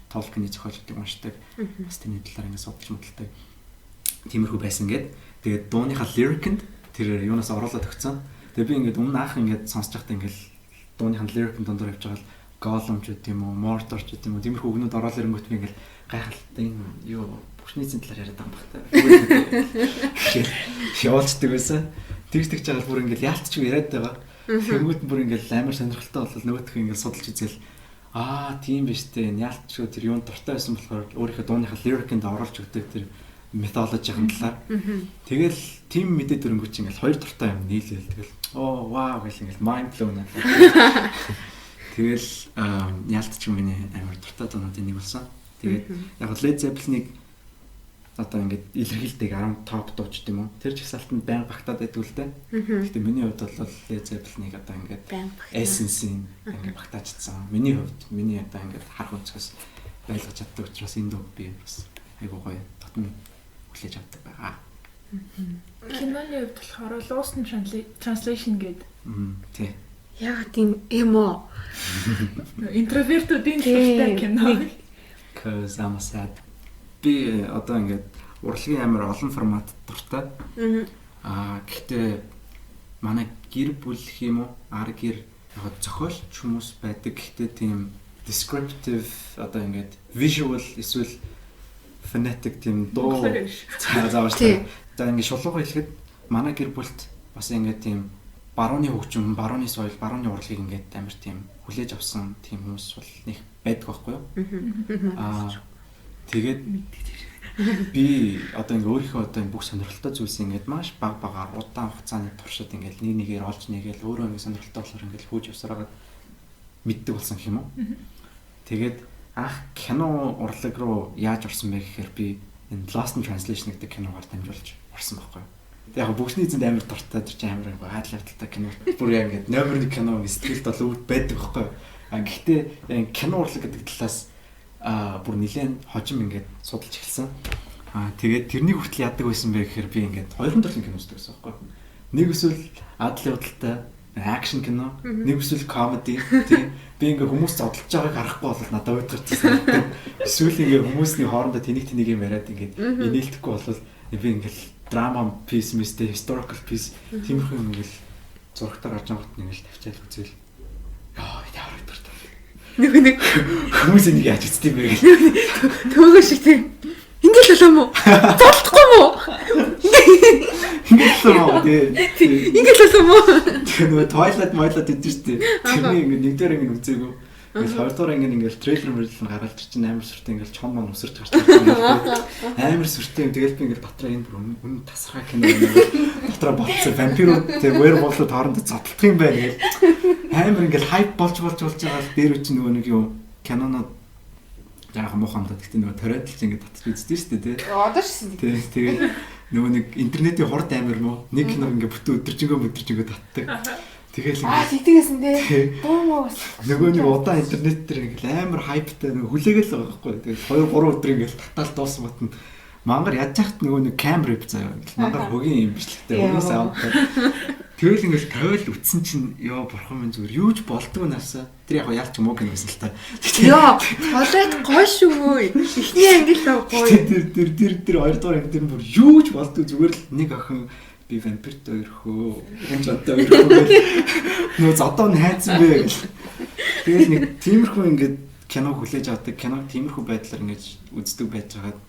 Tolkien-ы зохиолчдыг уншдаг. Бас тэрний талаар ингээд судалж модалдаг. Тиймэрхүү байсан гээд. Тэгээд дууныхаа lyric-нд тэр юунаас оруулаад өгсөн. Тэгээ би ингээд өмнө анх ингээд сонсож байхдаа ингээд дууных нь lyric-ын дундуур явж байгаа л Gollum ч гэдэг юм уу, Mordor ч гэдэг юм уу, тиймэрхүү үгнүүд ороод ирэнгүүт би ингээд гайхалтай энэ юу бөгшний эзэн талаар яриад байгаа юм баг та. Явуулцдаг байсан. Тэгж тэгж байгаа бүр ингээд яалтчгүй яриад байгаа. Тэнгүүт бүр ингээд амар сонирхолтой болол нөгөөх ингээд судалж үзэл аа тийм биш үү. Яалтчгүй тэр юунд дуртай байсан болохоор өөрийнхөө дууныхаа lyric-нд оруулж өгдөг тэр mythology-ийн талаар. Тэгэл тийм мэдээ дөрөнгөч ингээл хоёр дуртай юм нийлээл тэгэл оо вау гэл ингээл mind blown. Тэгэл яалтч миний амар дуртай дуунуудын нэг болсон. Тэгээд яг Led Zeppelin-ыг одоо ингээд илэрхийлдэг 10 топ дууч юм уу. Тэр жагсаалтанд байнга багтаад байдаг л дээ. Гэхдээ миний хувьд бол Led Zeppelin-ыг одоо ингээд essence-ийг ингээд багтаачдсан. Миний хувьд миний одоо ингээд харах өнцгөөс байлгаж чаддаг учраас энэ дуу би бас айгуу гоё дотн хүлээж авдаг байгаа. Киноны хувьд болохоор Lost in Translation гэдэг. Тий. Яагаад тийм эмо? Интровертуудын дуртай кино. Cause I'm sad. Би одоо ингээд урлагийн амар олон формат дуртай. Аа гэхдээ манай гэр бүл гэх юм уу? Ар гэр яг зохиолч хүмүүс байдаг. Гэхдээ тийм descriptive одоо ингээд visual эсвэл phonetic тийм дуу заавал. За ингээд шулууга хэлэхэд манай гэр бүлд бас ингээд тийм барууны хөгжим, барууны соёл, барууны урлагийг ингээд амар тийм хүлээж авсан тийм хүмүүс бол нэг байдаг байхгүй юу? Аа тэгээд би одоо ингээ өөрийнхөө одоо энэ бүх сонирхолтой зүйлсийг ингээд маш баг багаар удаан хугацааны туршид ингээд нэг нэгээр олж нэгээл өөрөө ингээ сонирхолтой болохоор ингээд хөөж явсараад мэддэг болсон гэх юм уу? Тэгээд анх кино урлаг руу яаж орсон бэ гэхээр би энэ Lost in Translation гэдэг киногаар дамжуулж орсон байхгүй юу? Яг бөгсний эзэнд амар дуртай тэр чинь амар адал явдалтай кино. Бүр яг ингээд номер 1 кино сэтгэлд бол өвд байдаг байхгүй юу? А гэхдээ кино урлаг гэдэг талаас бүр нэлээд хожим ингээд судалж эхэлсэн. Аа тэгээд тэрнийг хүртэл яадаг байсан бэ гэхээр би ингээд хоёрхан төрлийн кино үздэг байсан байхгүй юу? Нэг эсвэл адал явдалтай акшн кино, нэг эсвэл комеди тийм. Би ингээ хүмүүс зодолж байгааг харахгүй бол надад уйдгарч санагддаг. Эсвэл ингээ хүмүүсний хоорондоо тэнэг тэнэг юм яриад ингээд инээлтэхгүй бол би ингээл драма piece мэстэй historical piece тиймэрхүү юм ингээл зурагтаар гарч байгаа хот ингээл тавьчаал үзэл. Яа, ямар уйдгартай. Нэг нэг хүмүүс энийг яаж үздэг юм бэ гэл. Төөгөө шиг тийм. Ингээл болоо мó? Золдохгүй мó? Ингээл болоо мó? Тий. Ингээл болоо мó? Тэгээ нөгөө Twilight Twilight гэдэг шүү дээ. Тэрний ингээ нэгдүгээр анги үзээгүй. Ингээл хоёрдугаар анги ингээл трейлер мэрлэн гараад тэр чинь амар сүртэй ингээл чон мон өсөрч гарч ирсэн. Амар сүртэй юм. Тэгэл би ингээл дотроо энэ бүр үнэн тасархай кино юм. Дотроо ботсон вампирууд тэг werewolf-ууд хоорондоо зодтолдох юм байна гэл. Амар ингээл хайп болж болж болж байгаа л дээр үчи нөгөө нэг юу кинонод яахан муухай юм да. Гэхдээ нөгөө торрент л ингээд татчих үздэг шүү дээ тий. Одоо ч гэсэн. Тий. Тэгээд нөгөө нэг интернетийн хурд амар мó. Нэг кино ингээд бүтэн өдөржингөө татдаг. Тэгэл ингээд тэгдэгсэн тий. Буу муу бас. Нөгөө нэг удаан интернет дээр ингээд амар хайптай нөгөө хүлээгээл байгаа байхгүй. Тэгээд 2 3 өдөр ингээд татаал дууссан батна. Мангар яаж яхад нөгөө нэг cam rip заяа. Мангар хөгийн юм бичлэгтэй хөгийн саундтай. Тэгэл ингээл тавиал үтсэн чинь ёо бурхан минь зүгээр юу ч болдгоо насаа. Тэр яг яалч муу кино байсан л та. Ёо, Twilight гоё шүү. Эхний анги л гоё. Тэр тэр тэр тэр хоёр дахь анги тэр бүр юу ч болдгоо зүгээр л нэг охин би вампирт ойрхөө. Хүн ч одоо ойрхөө гэл. Нөө зодоо нь хайцсан бэ гэл. Тэгэл нэг тиймэрхүү ингээд кино хүлээж авдаг, киног тиймэрхүү байдлаар ингэж үздэг байж байгаад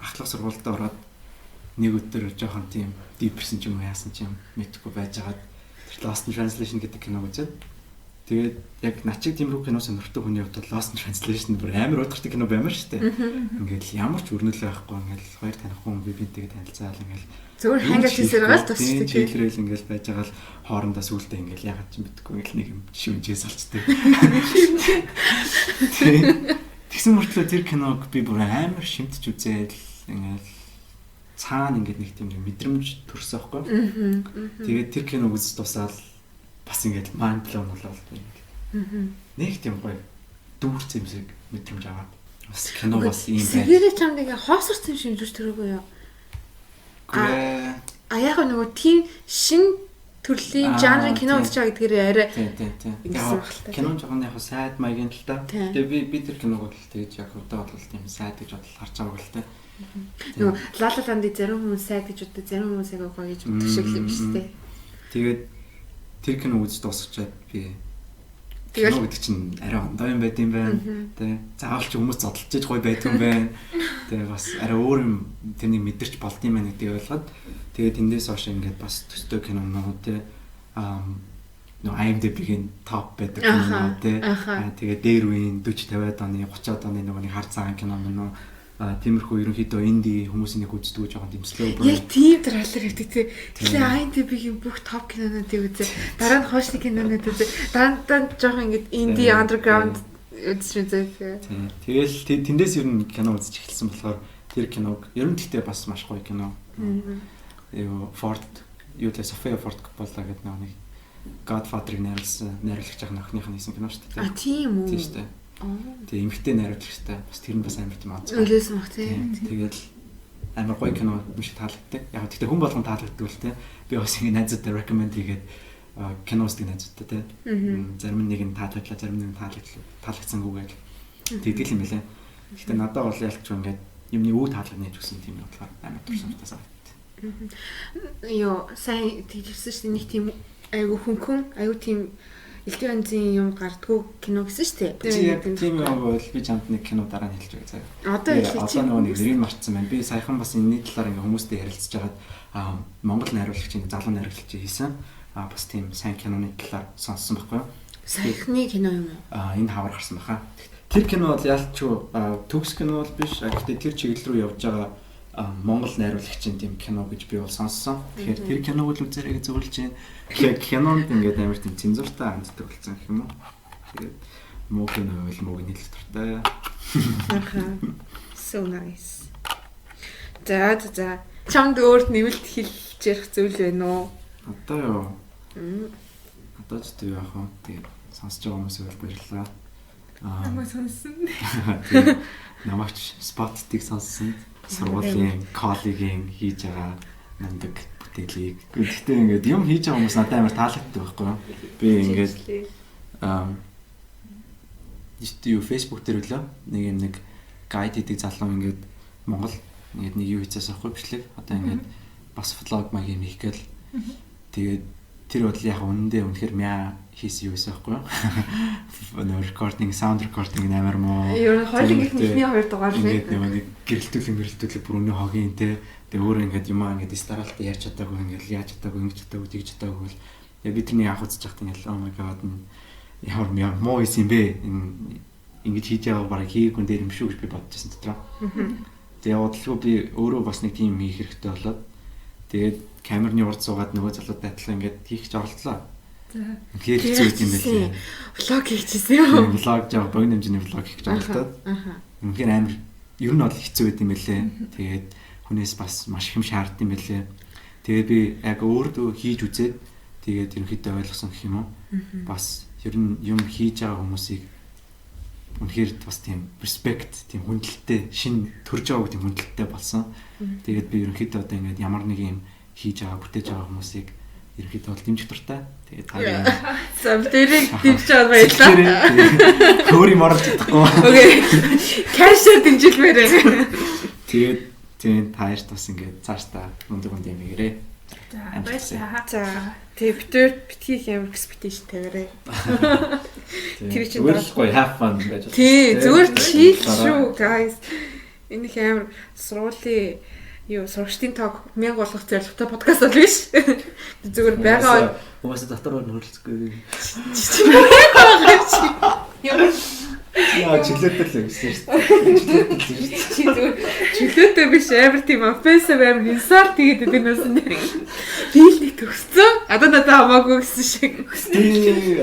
ахлах сургуульд ороод нэг өдөр жоохон тийм депрессэн ч юм уу яасан ч юм мэдэхгүй байжгаад тэр Lost in Translation гэдэг киног үзээд тэгээд яг начиг тиймэрхүү кино сонирхдаг хүний хувьд бол Lost in Translation бүр амар уйтгартай кино баймар шүү дээ. Ингээл ямар ч өрнөлөө байхгүй ингээл хоёр таних хүн би бинтэйгээ танилцаал ингээл зүгээр хангаж хийсээр байгаа л тусчдаг. Тийм чийлрэл ингээл байж байгаа л хоорондоо сүултээ ингээл ягаад ч юм мэдэхгүй ингээл нэг юм шүнжээс олчтой. Тэгсэн мөртлөө тэр киног би бүр амар шимтж үзээл ингээл цаана ингээд нэг тийм мэдрэмж төрсөн байхгүй. Тэгээд тэр киног үзэж дуусаад бас ингээд mind blown болоод ингээд. Нэг тийм гоё дүүрч юм шиг мэдрэмж аваад бас кино бас ийм байх. Сэгэрээ чамд ингээд хоосорсон юм шимжүүч төрөөгүй юу? А яг нөгөө тийм шин төрлийн жанрын кино үзэж байгаа гэдгээр арай тийм. Кино жоохон яг сайд маягийн л та. Тэгээ би тэр киног бол тэгж яг одоо бол тийм сайд гэж бодол харж байгаагүй л та. Нөгөө La La Land-ыг зарим хүмүүс сайд гэж боддог, зарим хүмүүс айгүй гоё гэж боддог шиг л юм шүү дээ. Тэгээд тэр кино үзэж дуусчаад би кино гэдэг чинь арай ондоо юм байд юм байна. Тэ. Заавал ч хүмүүс зодолж иж гоё байдаг юм байна. Тэгээ бас арай өөр юм тэрнийг мэдэрч болд юм байна гэдгийг ойлгоод тэгээд тэндээс хойш ингээд бас төстэй кинонууд тэ нөгөө IMDb-ийн топ байдаг кинонууд тэ. Тэгээд дээр үеийн 40 50-ад оны 30-ад оны нөгөө нэг хар цагаан кино мөн тиймэрхүү ерөнхийдөө инди хүмүүсийн нэг үздэг жоохон тийм slow burn. Яг тийм трейлер хийдэг тий. Тэгэхээр IMDb-ийн бүх топ кинонуудыг үзээ. Дараа нь хуушны кинонууд үзээ. Дараа нь жоохон ингэж инди underground үзэж үзээ. Тийм. Тэгэл тэндээс ер нь кино үзэж эхэлсэн болохоор тэр киног ер нь гэхдээ бас маш гоё кино. Юу Ford юу лээ София Ford Coppola гэдэг нэг Godfather-ыг найруулсан найруулагч ах нөхнийх нь хийсэн кино шүү дээ. А тийм үү. Тийм шүү дээ. Тэгээ эмэгтэй найруулагчтай бас тэр нь бас амар тийм онцгой. Үлээсэн баг тийм. Тэгэл амар гоё кино юм шиг таалагддаг. Яг гэхдээ хүн болгон таалагддаг л тийм. Би бас ингэ найзуудтай recommend хийгээд кино үздэг найзуудтай тийм. Зарим нэг нь таалагдлаа, зарим нэг нь таалагдсангүй гэж тэгдэг юм байлаа. Гэхдээ надад бол ялч ингээд юмны үе таалагдана гэж үсэн тийм бодлоор амар дурсамжтай санагдав. Йоо, сайн тэгжсэн шүү дээ. Нэг тийм айгу хөнхөн, айгу тийм элдв янзын юм гардгуу кино гэсэн шүү дээ. Чи яг тийм юм бол би чамд нэг кино дараа нь хэлж өгье заяа. Одоо хэлээ чи. Одоо нөгөө нэг нэрийг мартсан байна. Би саяхан бас энэний талаар ингээ хүмүүстэй ярилцж байгаад Монгол найруулагчийн залуу найруулагч хийсэн. Бас тийм сайн киноны талаар сонссон байхгүй юу? Саяхны кино юм уу? Энэ хавар гарсан баха. Тэр кино бол ялч төгс кино бол биш. Гэхдээ тэр чиглэл рүү явж байгаа Монгол найруулагчийн тийм кино гэж би бол сонссон. Тэгэхээр тэр киног л үзээрэй гэж зөвлөж байна. Тэгэхээр кинонд ингээд амар тийм цензуртай ханддаг болсон гэх юм уу. Тэгээд муу кино байвал мууг нь хэлэх дуртай. So nice. За за. Чамд өөрт нэмэлт хэлж ярих зүйл байна уу? Одоо юу? Одоо ч тийм яах вэ? Тэгээд сонсож байгаа хүмүүсээ бол баярлалаа. Намайг сонссон. Намайг спотыг сонссон. Сургуулийн коллегийн хийж байгаа мундаг бүтээлийг. Гэхдээ ингээд юм хийж байгаа хүмүүс надад амар таалагддаг байхгүй юу? Би ингээд юу Facebook дээр үлээ нэг юм нэг гайд хийдэг залуу ингээд Монгол ингээд нэг юу хийцээс аахгүй бичлэг. Одоо ингээд бас влог маяг юм хийх гээл. Тэгээд тэр бол яг үнэндээ үнэхээр мяа хийсэн юу байсан байхгүй юу? Нөө recording, sound recording амар муу. Ер нь хоёулын эхний хоёр дугаар л ингээд нэг гэрэлтүүлэн бүр өнөө хогийн те. Тэгээ өөрөө ингээд юмаа ингээд старалт яаж чадаагүй ингээд яаж чадаагүй ингэж чадаагүй тэгж чадаагүй л тэгээ би тэрний анх үзэж байхад ингээд oh my god ямар муу хийсэн юм бэ? Ингэж хийж байгаа бараг хийгээгүй дээр юм шүү гэж би бодож байсан дотроо. Тэгээ удалгүй би өөрөө бас нэг тийм хийх хэрэгтэй болоод тэгээд камерны урд суугаад нөгөө залуутай адилхан ингээд хийх гэж оролдлоо. За. Үнэхээр хэцүү юм байлээ. Влог хийчихсэн юм. Влог жаа богино хэмжээний влог хийх гэж оролдоод. Үнэхээр амар ер нь бол хэцүү байт юм байлээ. Тэгээд хүнээс бас маш их юм шаардсан юм байлээ. Тэгээд би яг өөртөө хийж үзээд тэгээд ерөнхийдөө ойлгосон гэх юм уу. Бас ер нь юм хийж байгаа хүмүүсийг үнэхээр бас тийм respect, тийм хүндэлтэй, шин төрж байгааг тийм хүндэлтэй болсон. Тэгээд би ерөнхийдөө одоо ингээд ямар нэг юм хийж байгаа, бүтээж байгаа хүмүүсийг Ерөнхийдөө бол дэмжих дуртай. Тэгээд та За тэрийг дэмжиж аваад баярлалаа. Хөөр юм оруулж чадахгүй. Окей. Кэшээр дэмжүүлмээр байна. Тэгээд тийм та хоёрт бас ингээд цаашдаа мундаг мундаг юм гэрээ. За баярлалаа. За тэгээ битээр битгий их амар expectation тавиарай. Тэр чинь зүгээр л гоё have fun байж байна. Тий, зүгээр chill шүү guys. Энэ их амар сургуулийн юу сурагчдын тоог 1000 болгох зорилготой подкаст бол биш. Зүгээр байгаа хүмүүс дотор нь хөрөлцөхгүй. Яа Яа чөлөөтэй л гэсэн шүү дээ. Чи зүгээр чөлөөтэй биш амар тийм offensive амар insult хийгээд байдаг нас нэр. Би л нэг төгссөн. Одоо надад хамаагүй гэсэн шиг. Тий.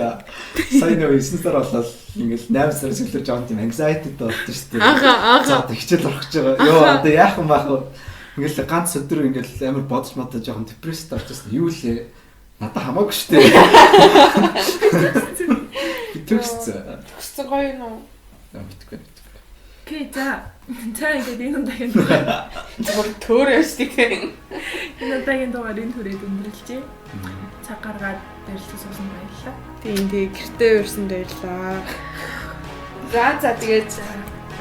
Сайн нэг 9 сар болоод ингээл 8 сар сүүлээр жоон тийм anxiety болдог шүү дээ. Ага ага. За хичээл орох гэж байгаа. Йоо одоо яах юм баах вэ? Ингээл ганц өдөр ингээл амар бодож модож жоохон депресд орчихсон. Юу лээ? Надад хамаагүй шүү дээ. Би төгссөн. Төгссөн гоё юм уу? Мэдгүй. Окей, за. За ингээд энэ удаагийн дугаар. Зүгээр төөр явж тийм. Энэ удаагийн дугаар энэ түрээд өндөрлөжээ. Цаг гаргаад ярилцсан суусан баярлалаа. Тийм тий гэртээ урьсан баярлалаа. За за тэгээд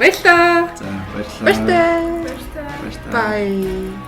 баярлалаа. За баярлалаа. Баяртай. Баярлалаа. Баярлалаа. Bye.